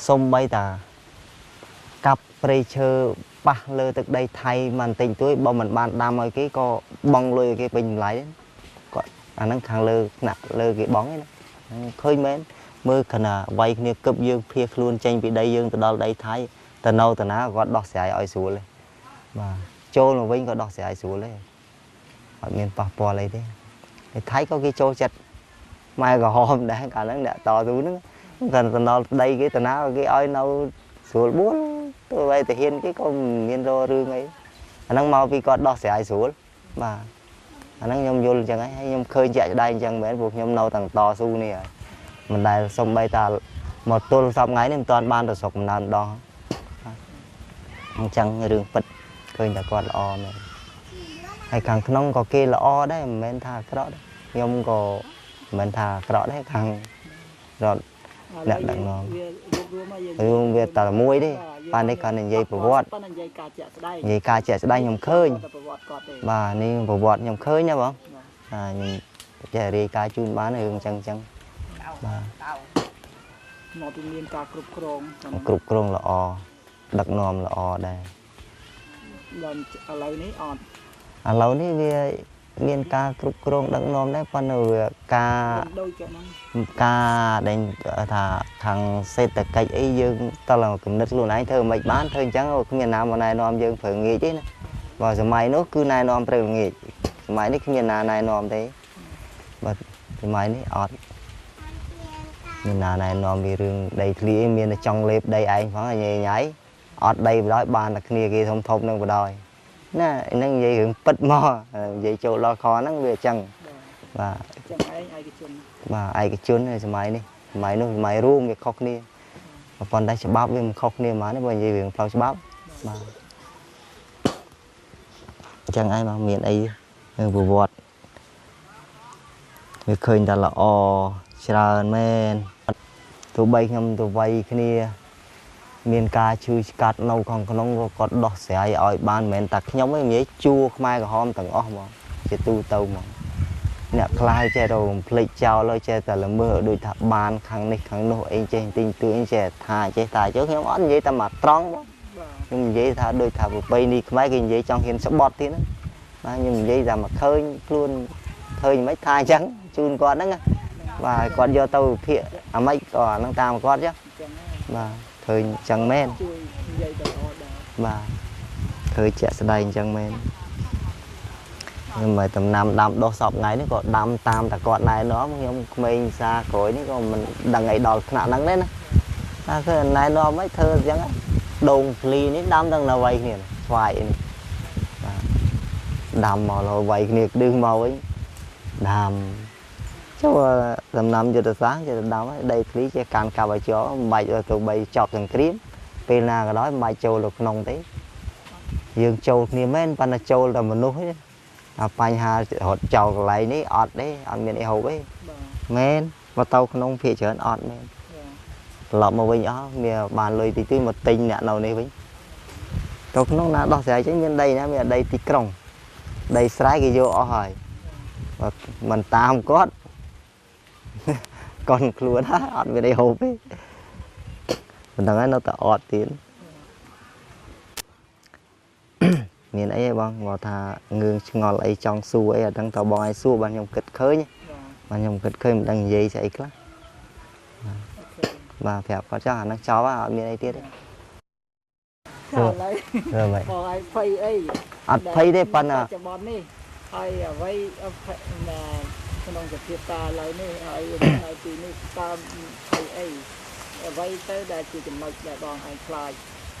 សុំបីតាកាប់ព្រៃឈើប៉ះលើទឹកដីថៃមិនតិចតួចបើមិនបានដាំឲ្យគេក៏បង់លុយឲ្យគេពេញតម្លៃគាត់អាហ្នឹងខាងលើថ្នាក់លើគេបង់ឯណាឃើញមែនមើលខណៈវាយគ្នាគឹបយើងភៀសខ្លួនចេញពីដីយើងទៅដល់ដីថៃទៅនៅតាណាគាត់ដោះស្រាយឲ្យស្រួលទេបាទចូលមកវិញក៏ដោះស្រាយស្រួលទេអត់មានប៉ះពាល់អីទេថៃក៏គេចូលចិត្តម៉ែក្រហមដែរកាលហ្នឹងអ្នកតស៊ូហ្នឹងគាត់ទៅដល់ដីគេតាណាគេឲ្យនៅស្រួលបួលទោះបីទាហានគេក៏មានររឿងអីអាហ្នឹងមកពីគាត់ដោះស្រាយស្រួលបាទអាហ្នឹងខ្ញុំយល់អញ្ចឹងហើយខ្ញុំឃើញជាក់ស្ដែងអញ្ចឹងមែនព្រោះខ្ញុំនៅតាំងតស៊ូនេះហើយមិនដែលសំបីតាមកទល់សប្តាហ៍ថ្ងៃនេះមិនទាន់បានទៅស្រុកកំណើតម្ដងអញ្ចឹងរឿងពិតឃើញតែគាត់ល្អមែនហើយខាងក្នុងក៏គេល្អដែរមិនមែនថាអាក្រក់ទេខ្ញុំក៏មិនមែនថាអាក្រក់ដែរខាងរដ្ឋអ្នកដឹកនាំរឿងវាតែមួយទេបាទនេះគាត់និយាយប្រវត្តិនិយាយការជាក់ស្ដែងនិយាយការជាក់ស្ដែងខ្ញុំឃើញបាទនេះប្រវត្តិខ្ញុំឃើញណាបងបាទខ្ញុំចេះរាយការណ៍ជូនបានរឿងអញ្ចឹងអញ្ចឹងបាទមកពីមានការគ្រប់គ្រងគ្រប់គ្រងល្អដឹកនាំល្អដែរដល់ឥឡូវនេះអត់ឥឡូវនេះវា មានការគ្រប់គ្រងដឹកនាំដែរប៉ុន្តែវាការ ដូចចឹងហ្នឹង ការដែលថាខាងសេដ្ឋកិច្ចអីយើងតើគំនិតខ្លួនឯងធ្វើមិនបានធ្វើអញ្ចឹងគ្មានណាមកណែនាំយើងប្រើងាយទេណាបើសម័យនោះគឺណែនាំប្រើងាយសម័យនេះគ្មានណាណែនាំទេបើសម័យនេះអត់មានណាណែនាំពីរឿងដីធ្លីមានតែចង់លេបដីឯងផងញ៉ៃញ៉ៃអត់ដីបណ្ដោយបានតែគ្នាគេធំធំនឹងបណ្ដោយណាហ្នឹងនិយាយរឿងពិតមកនិយាយចូលដល់ខហ្នឹងវាអញ្ចឹងបាទ ចឹងឯងឯកជន បាទឯកជនសម័យនេះសម័យនោះសម័យរួមវាខុសគ្នាប៉ុន្តែច្បាប់វាមិនខុសគ្នាហ្មងទេបើនិយាយរឿងផ្លូវច្បាប់បាទអញ្ចឹងឯងបាទមានអីរឿងប្រវត្តិវាឃើញតែល្អច្រើនមែនទោះបីខ្ញុំទៅវ័យគ្នាមានការឈឺឆ្កាត់នៅខាងក្នុងក៏គាត់ដោះស្រាយឲ្យបានមិនមែនតែខ្ញុំទេនិយាយជួខ្មែរក្រហមទាំងអស់ហ្មងជាទូទៅហ្មងអ្នកខ្លះចេះទៅភ្លេចចោលហើយចេះតែល្មើដូចថាបានខាងនេះខាងនោះអីចេះទិញទួយចេះថាចេះតែចុះខ្ញុំអត់និយាយតែមកត្រង់បងខ្ញុំនិយាយថាដូចថាប្រពៃណីខ្មែរគេនិយាយចង់ហ៊ានស្បត់ទៀតណាបាទខ្ញុំនិយាយតែមកឃើញខ្លួនឃើញមិនថាអញ្ចឹងជូនគាត់ហ្នឹងបាទគាត់យកទៅវិភាគអាម៉េចក៏អាហ្នឹងតាមគាត់ចុះបាទឃើញអញ្ចឹងមែន ជួយនិយាយទៅល្អដែរ បាទឃើញជាក់ស្ដែងអញ្ចឹងមែនខ្ញុំមកតំណាំដាំដុះសពថ្ងៃនេះក៏ដាំតាមតែគាត់ណែនាំខ្ញុំក្មេងសាក្រោយនេះក៏មិនដឹងអីដល់ថ្នាក់ហ្នឹងដែរណាបាទគឺណែនាំអីធ្វើអញ្ចឹងដូងភ្លីនេះដាំទាំងនៅវ័យគ្នាស្វាយនេះបាទដាំមករហូតវ័យគ្នាក្តឹងមកវិញដាំចូលដំណាំយុទ្ធសាស្ត្រគេដាំហើយដីធ្លីចេះកាន់កាប់ឲ្យជាប់មិនបាច់ទៅបីចប់សង្គ្រាមពេលណាក៏ដោយមិនបាច់ចូលទៅក្នុងទេយើងចូលគ្នាមែនប៉ុន្តែចូលតែមនុស្សទេអាបញ្ហារត់ចោលកន្លែងនេះអត់ទេអត់មានអីហូបទេមែនមកទៅក្នុងភាគច្រើនអត់មែនត្រឡប់មកវិញអស់មានបានលុយតិចតិចមកទិញអ្នកនៅនេះវិញទៅក្នុងណាដោះស្រាយចេញមានដីណាមានដីទីក្រុងដីស្រែគេយកអស់ហើយបើមិនតាមគាត់កនខ្លួនអត់មានអីហូបទេមិនដឹងហើយនៅតែអត់ទៀតមានអីទេបងបើថាងឿងឆ្ងល់អីចង់សួរអីអត់ដឹងតើបងឲ្យសួរបាទខ្ញុំគិតឃើញបាទខ្ញុំគិតឃើញមិនដឹងនិយាយស្អីខ្លះបាទប្រាប់គាត់ចោះអាហ្នឹងចប់ហើយអត់មានអីទៀតទេ ឥឡូវបងឲ្យភ័យអី អត់ភ័យទេប៉ុន្តែ បច្ចុប្បន្ននេះហើយអ្វីក្នុងសភាពតាឥឡូវនេះហើយនៅទីនេះតើភ័យអីអ្វីទៅដែលជាចំណុចដែលបងឯងខ្លាច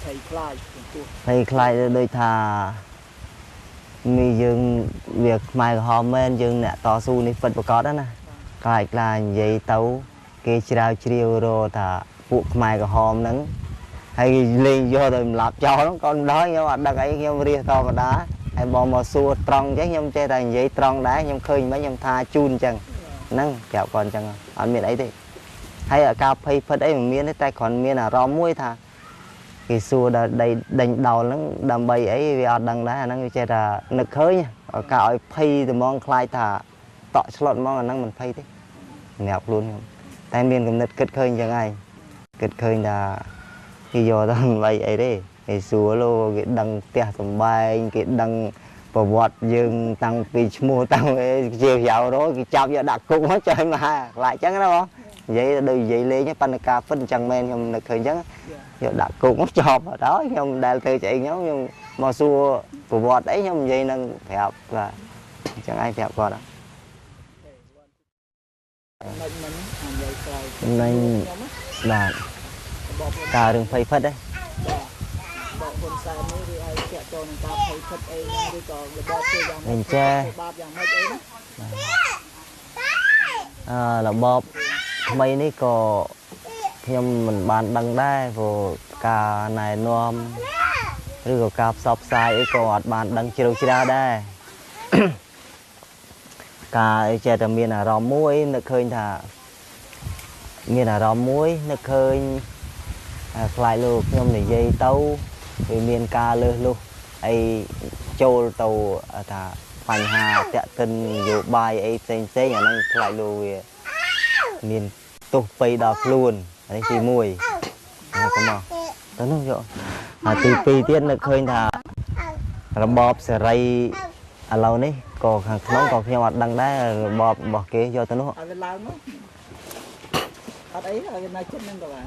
ភ័យខ្លាចចំពោះ ភ័យខ្លាចដូចថាមានយើងវាខ្មែរក្រហមមែនយើងអ្នកតស៊ូនេះពិតប្រាកដណាខ្លាចខ្លាចនិយាយទៅគេជ្រាវជ្រាវរថាពួកខ្មែរក្រហមហ្នឹងហើយលេងយកទៅសម្លាប់ចោលហ្នឹងក៏មិនដល់ខ្ញុំអត់ដឹងអីខ្ញុំរះធម្មតាហើយបងមកសួរត្រង់អញ្ចឹងខ្ញុំចេះតែនិយាយត្រង់ដែរខ្ញុំឃើញមិនខ្ញុំថាជូនអញ្ចឹងហ្នឹងប្រាប់គាត់អញ្ចឹងអត់មានអីទេហើយការភ័យភិតអីមិនមានទេតែគ្រាន់មានអារម្មណ៍មួយថាគេសួរដល់ដីដេញដោលហ្នឹងដើម្បីអីវាអត់ដឹងដែរអាហ្នឹងវាចេះតែនឹកឃើញការឲ្យភ័យត្មងខ្លាចថាតក់ឆ្លុតហ្មងអាហ្នឹងមិនភ័យទេសម្រាប់ខ្លួនខ្ញុំតែមានគំនិតគិតឃើញអញ្ចឹងឯងគិតឃើញថាគេយកទៅដើម្បីអីទេគេសួរលោកគេដឹងផ្ទះសំបែងគេដឹងប្រវត្តិយើងតាំងពីឈ្មោះតាំងជាយ៉ាវរគេចាប់យកដាក់គុកមកចុយមកខ្លាចអញ្ចឹងណាបងនិយាយដូចនិយាយលេងប៉ុន្តែការពិតអញ្ចឹងមែនខ្ញុំនឹកឃើញអញ្ចឹងយកដាក់គុកមកចប់អត់ហើយខ្ញុំមិនដែលធ្វើស្អីខ្ញុំខ្ញុំមកសួរប្រវត្តិអីខ្ញុំនិយាយនឹងប្រាប់បាទអញ្ចឹងឯងប្រាប់គាត់ មិនមិននិយាយក្រោយ នឹងបាទការរឿងភ័យភិតទេ បកហ៊ុនសែននេះឬឲ្យតាក់ទងនឹងការភ័យភិតអីហ្នឹងឬក៏របបធ្វើយ៉ាង ម៉េចចេះ បាបយ៉ាងម៉េចអីណា អឺរបបថ្មីនេះក៏ខ្ញុំមិនបានដឹងដែរព្រោះការណែនាំឬក៏ការផ្សព្វផ្សាយអីក៏អត់បានដឹងជ្រៅជ្រះដែរការចេះតែមានអារម្មណ៍មួយនឹកឃើញថាមានអារម្មណ៍មួយនឹកឃើញខ្លាចលោកខ្ញុំនិយាយទៅវាមានការលើសលុះអីចូលទៅថាបញ្ហាតាក់ទិននយោបាយអីផ្សេងផ្សេងអាហ្នឹងខ្លាចលោកវាមានទោសពៃដល់ខ្លួនអានេះទី1ហ្នឹងក៏មកទៅនោះយកហើយទី2ទៀតនឹកឃើញថារបបសេរី ឥឡូវនេះក៏ខាងក្នុងក៏ខ្ញុំអត់ដឹងដែររបបរបស់គេយកទៅនោះ ឲ្យវាឡើងមកអត់អីឲ្យវានៅចិត្តនឹងក៏បាន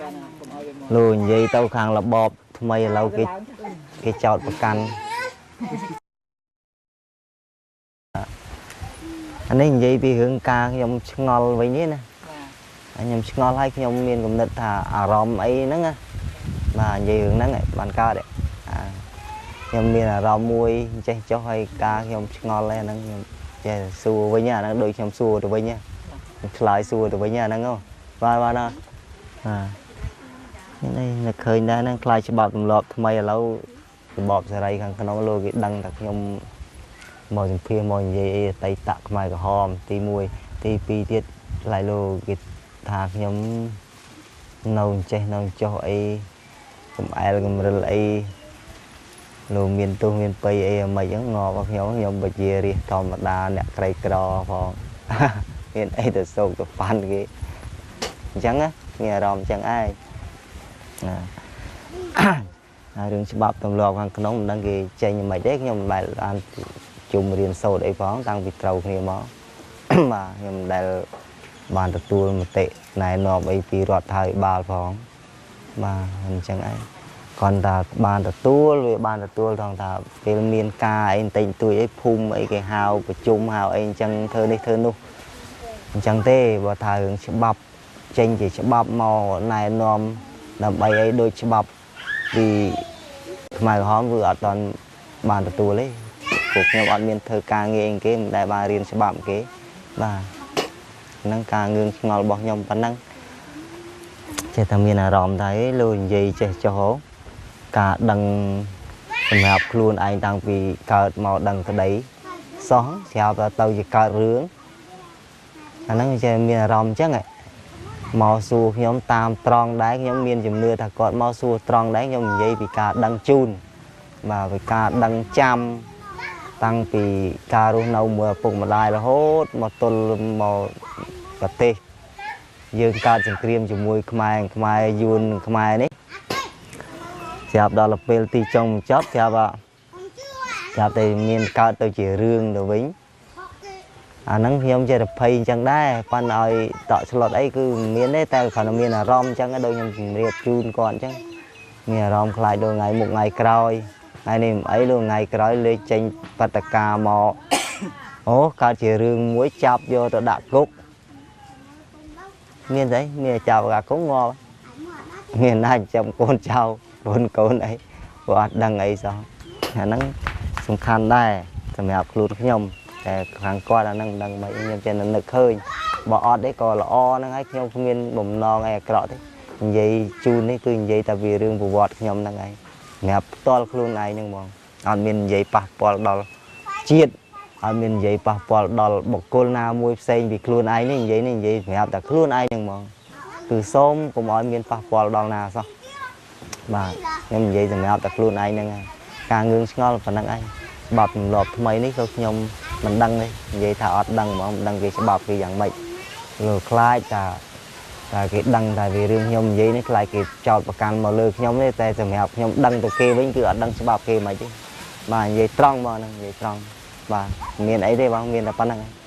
កាលណាកុំឲ្យវាមក លោកនិយាយទៅខាងរបបថ្មីឥឡូវគេគេចោតប្រកាន់អានេះនិយាយពីរឿងការខ្ញុំឆ្ងល់វិញនេះណាខ្ញុំឆ្ងល់ហើយខ្ញុំមានគំនិតថាអារម្មណ៍អីហ្នឹងណាបាទនិយាយរឿងហ្នឹងបានកើតខ្ញុំមានអារម្មណ៍មួយចេះចុះហើយការខ្ញុំឆ្ងល់ហើយអាហ្នឹងខ្ញុំចេះសួរវិញអាហ្នឹងដូចខ្ញុំសួរទៅវិញខ្ញុំឆ្លើយសួរទៅវិញអាហ្នឹងបាទបាទណាបាទនេះនឹកឃើញដែរហ្នឹងខ្លាចច្បាប់ទម្លាប់ថ្មីឥឡូវរបបសេរីខាងក្នុងលោកគេដឹងថាខ្ញុំមកសម្ភាសមកនិយាយអីអតីតខ្មែរក្រហមទី1ទី2ទៀតខ្លាចលោកគេថាខ្ញុំនៅចេះនៅចុះអីកំអែលកំរិលអីលោកមានទោសមានបៃអីអ្ហ្មិចហ្នឹងងាប់ខ្ញុំខ្ញុំបជារាជធម្មតាអ្នកក្រីក្រផងមានអីទៅសោកទៅប៉ាន់គេអញ្ចឹងណាមានអារម្មណ៍អញ្ចឹងឯងណាហើយរឿងច្បាប់ទម្លាប់ខាងក្នុងមិនដឹងគេចេញមិនទេខ្ញុំមិនដែលបានជុំរៀនសូត្រអីផងតាំងពីត្រូវគ្នាមកបាទខ្ញុំមិនដែលបានទទួលមតិណែនាំអីពីរដ្ឋាភិបាលផងបាទអញ្ចឹងឯងគ្រាន់តែបានទទួលវាបានទទួលថងថាពេលមានការអីបន្តិចបន្តួចអីភូមិអីគេហៅប្រជុំហៅអីអញ្ចឹងធ្វើនេះធ្វើនោះអញ្ចឹងទេបើថារឿងច្បាប់ចេញជាច្បាប់មកណែនាំដើម្បីអីដូចច្បាប់ពីខ្មែរក្រហមគឺអត់ទាន់បានទទួលទេពួកខ្ញុំអត់មានធ្វើការងារអីគេមិនដែលបានរៀនច្បាប់គេបាទហ្នឹងការងឿងឆ្ងល់របស់ខ្ញុំប៉ុណ្ណឹងចេះតែមានអារម្មណ៍ថាលោកនិយាយចេះចុះការដឹងសម្រាប់ខ្លួនឯងតាំងពីកើតមកដឹងក្តីសោះស្រាប់តែទៅជាកើតរឿងអាហ្នឹងចេះមានអារម្មណ៍អញ្ចឹងមកសួរខ្ញុំតាមត្រង់ដែរខ្ញុំមានជំនឿថាគាត់មកសួរត្រង់ដែរខ្ញុំនិយាយពីការដឹងជូនបាទពីការដឹងចាំតាំងពីការរស់នៅមួយឪពុកម្ដាយរហូតមកទល់មកប្រទេសយើងកើតសង្គ្រាមជាមួយខ្មែរខ្មែរយួនខ្មែរនេះស្រាប់ដល់ពេលទីចុងបញ្ចប់ស្រាប់តែមានកើតទៅជារឿងទៅវិញអាហ្នឹងខ្ញុំចេះតែភ័យអញ្ចឹងដែរប៉ិនឲ្យតក់ឆ្លុតអីគឺមិនមានទេតែគ្រាន់តែមានអារម្មណ៍អញ្ចឹងដូចខ្ញុំជម្រាបជូនគាត់អញ្ចឹងមានអារម្មណ៍ខ្លាចដល់ថ្ងៃមុខថ្ងៃក្រោយថ្ងៃនេះមិនអីដល់ថ្ងៃក្រោយលេខចេញបដការមកអូកើតជារឿងមួយចាប់យកទៅដាក់គុកមានទេមានចាប់ដាក់គុកងាប់មានណាចាំកូនចៅកូនអីព្រោះអត់ដឹងអីសោះអាហ្នឹងសំខាន់ដែរសម្រាប់ខ្លួនខ្ញុំតែខាងគាត់អាហ្នឹងមិនដឹងមិនខ្ញុំចេះនឹកឃើញបើអត់ទេក៏ល្អហ្នឹងហើយខ្ញុំគ្មានបំណងអីអាក្រក់ទេនិយាយជូននេះគឺនិយាយតែពីរឿងប្រវត្តិខ្ញុំហ្នឹងឯងសម្រាប់ផ្ទាល់ខ្លួនឯងហ្នឹងហ្មងអត់មាននិយាយប៉ះពាល់ដល់ជាតិអត់មាននិយាយប៉ះពាល់ដល់បុគ្គលណាមួយផ្សេងពីខ្លួនឯងនេះនិយាយនេះនិយាយសម្រាប់តែខ្លួនឯងហ្នឹងហ្មងគឺសូមកុំឲ្យមានប៉ះពាល់ដល់ណាសោះបាទខ្ញុំនិយាយសម្រាប់តែខ្លួនឯងហ្នឹងហើយការងឿងឆ្ងល់ប៉ុណ្ណឹងឯងច្បាប់ទម្លាប់ថ្មីនេះក៏ខ្ញុំមិនដឹងទេនិយាយថាអត់ដឹងហ្មងមិនដឹងគេច្បាប់គេយ៉ាងម៉េចលើខ្លាចថាតែគេដឹងតែវារឿងខ្ញុំនិយាយនេះខ្លាចគេចោទប្រកាន់មកលើខ្ញុំទេតែសម្រាប់ខ្ញុំដឹងទៅគេវិញគឺអត់ដឹងច្បាប់គេមិនទេបាទនិយាយត្រង់មកហ្នឹងនិយាយត្រង់បាទមានអីទេបងមានតែប៉ុណ្្នឹងឯង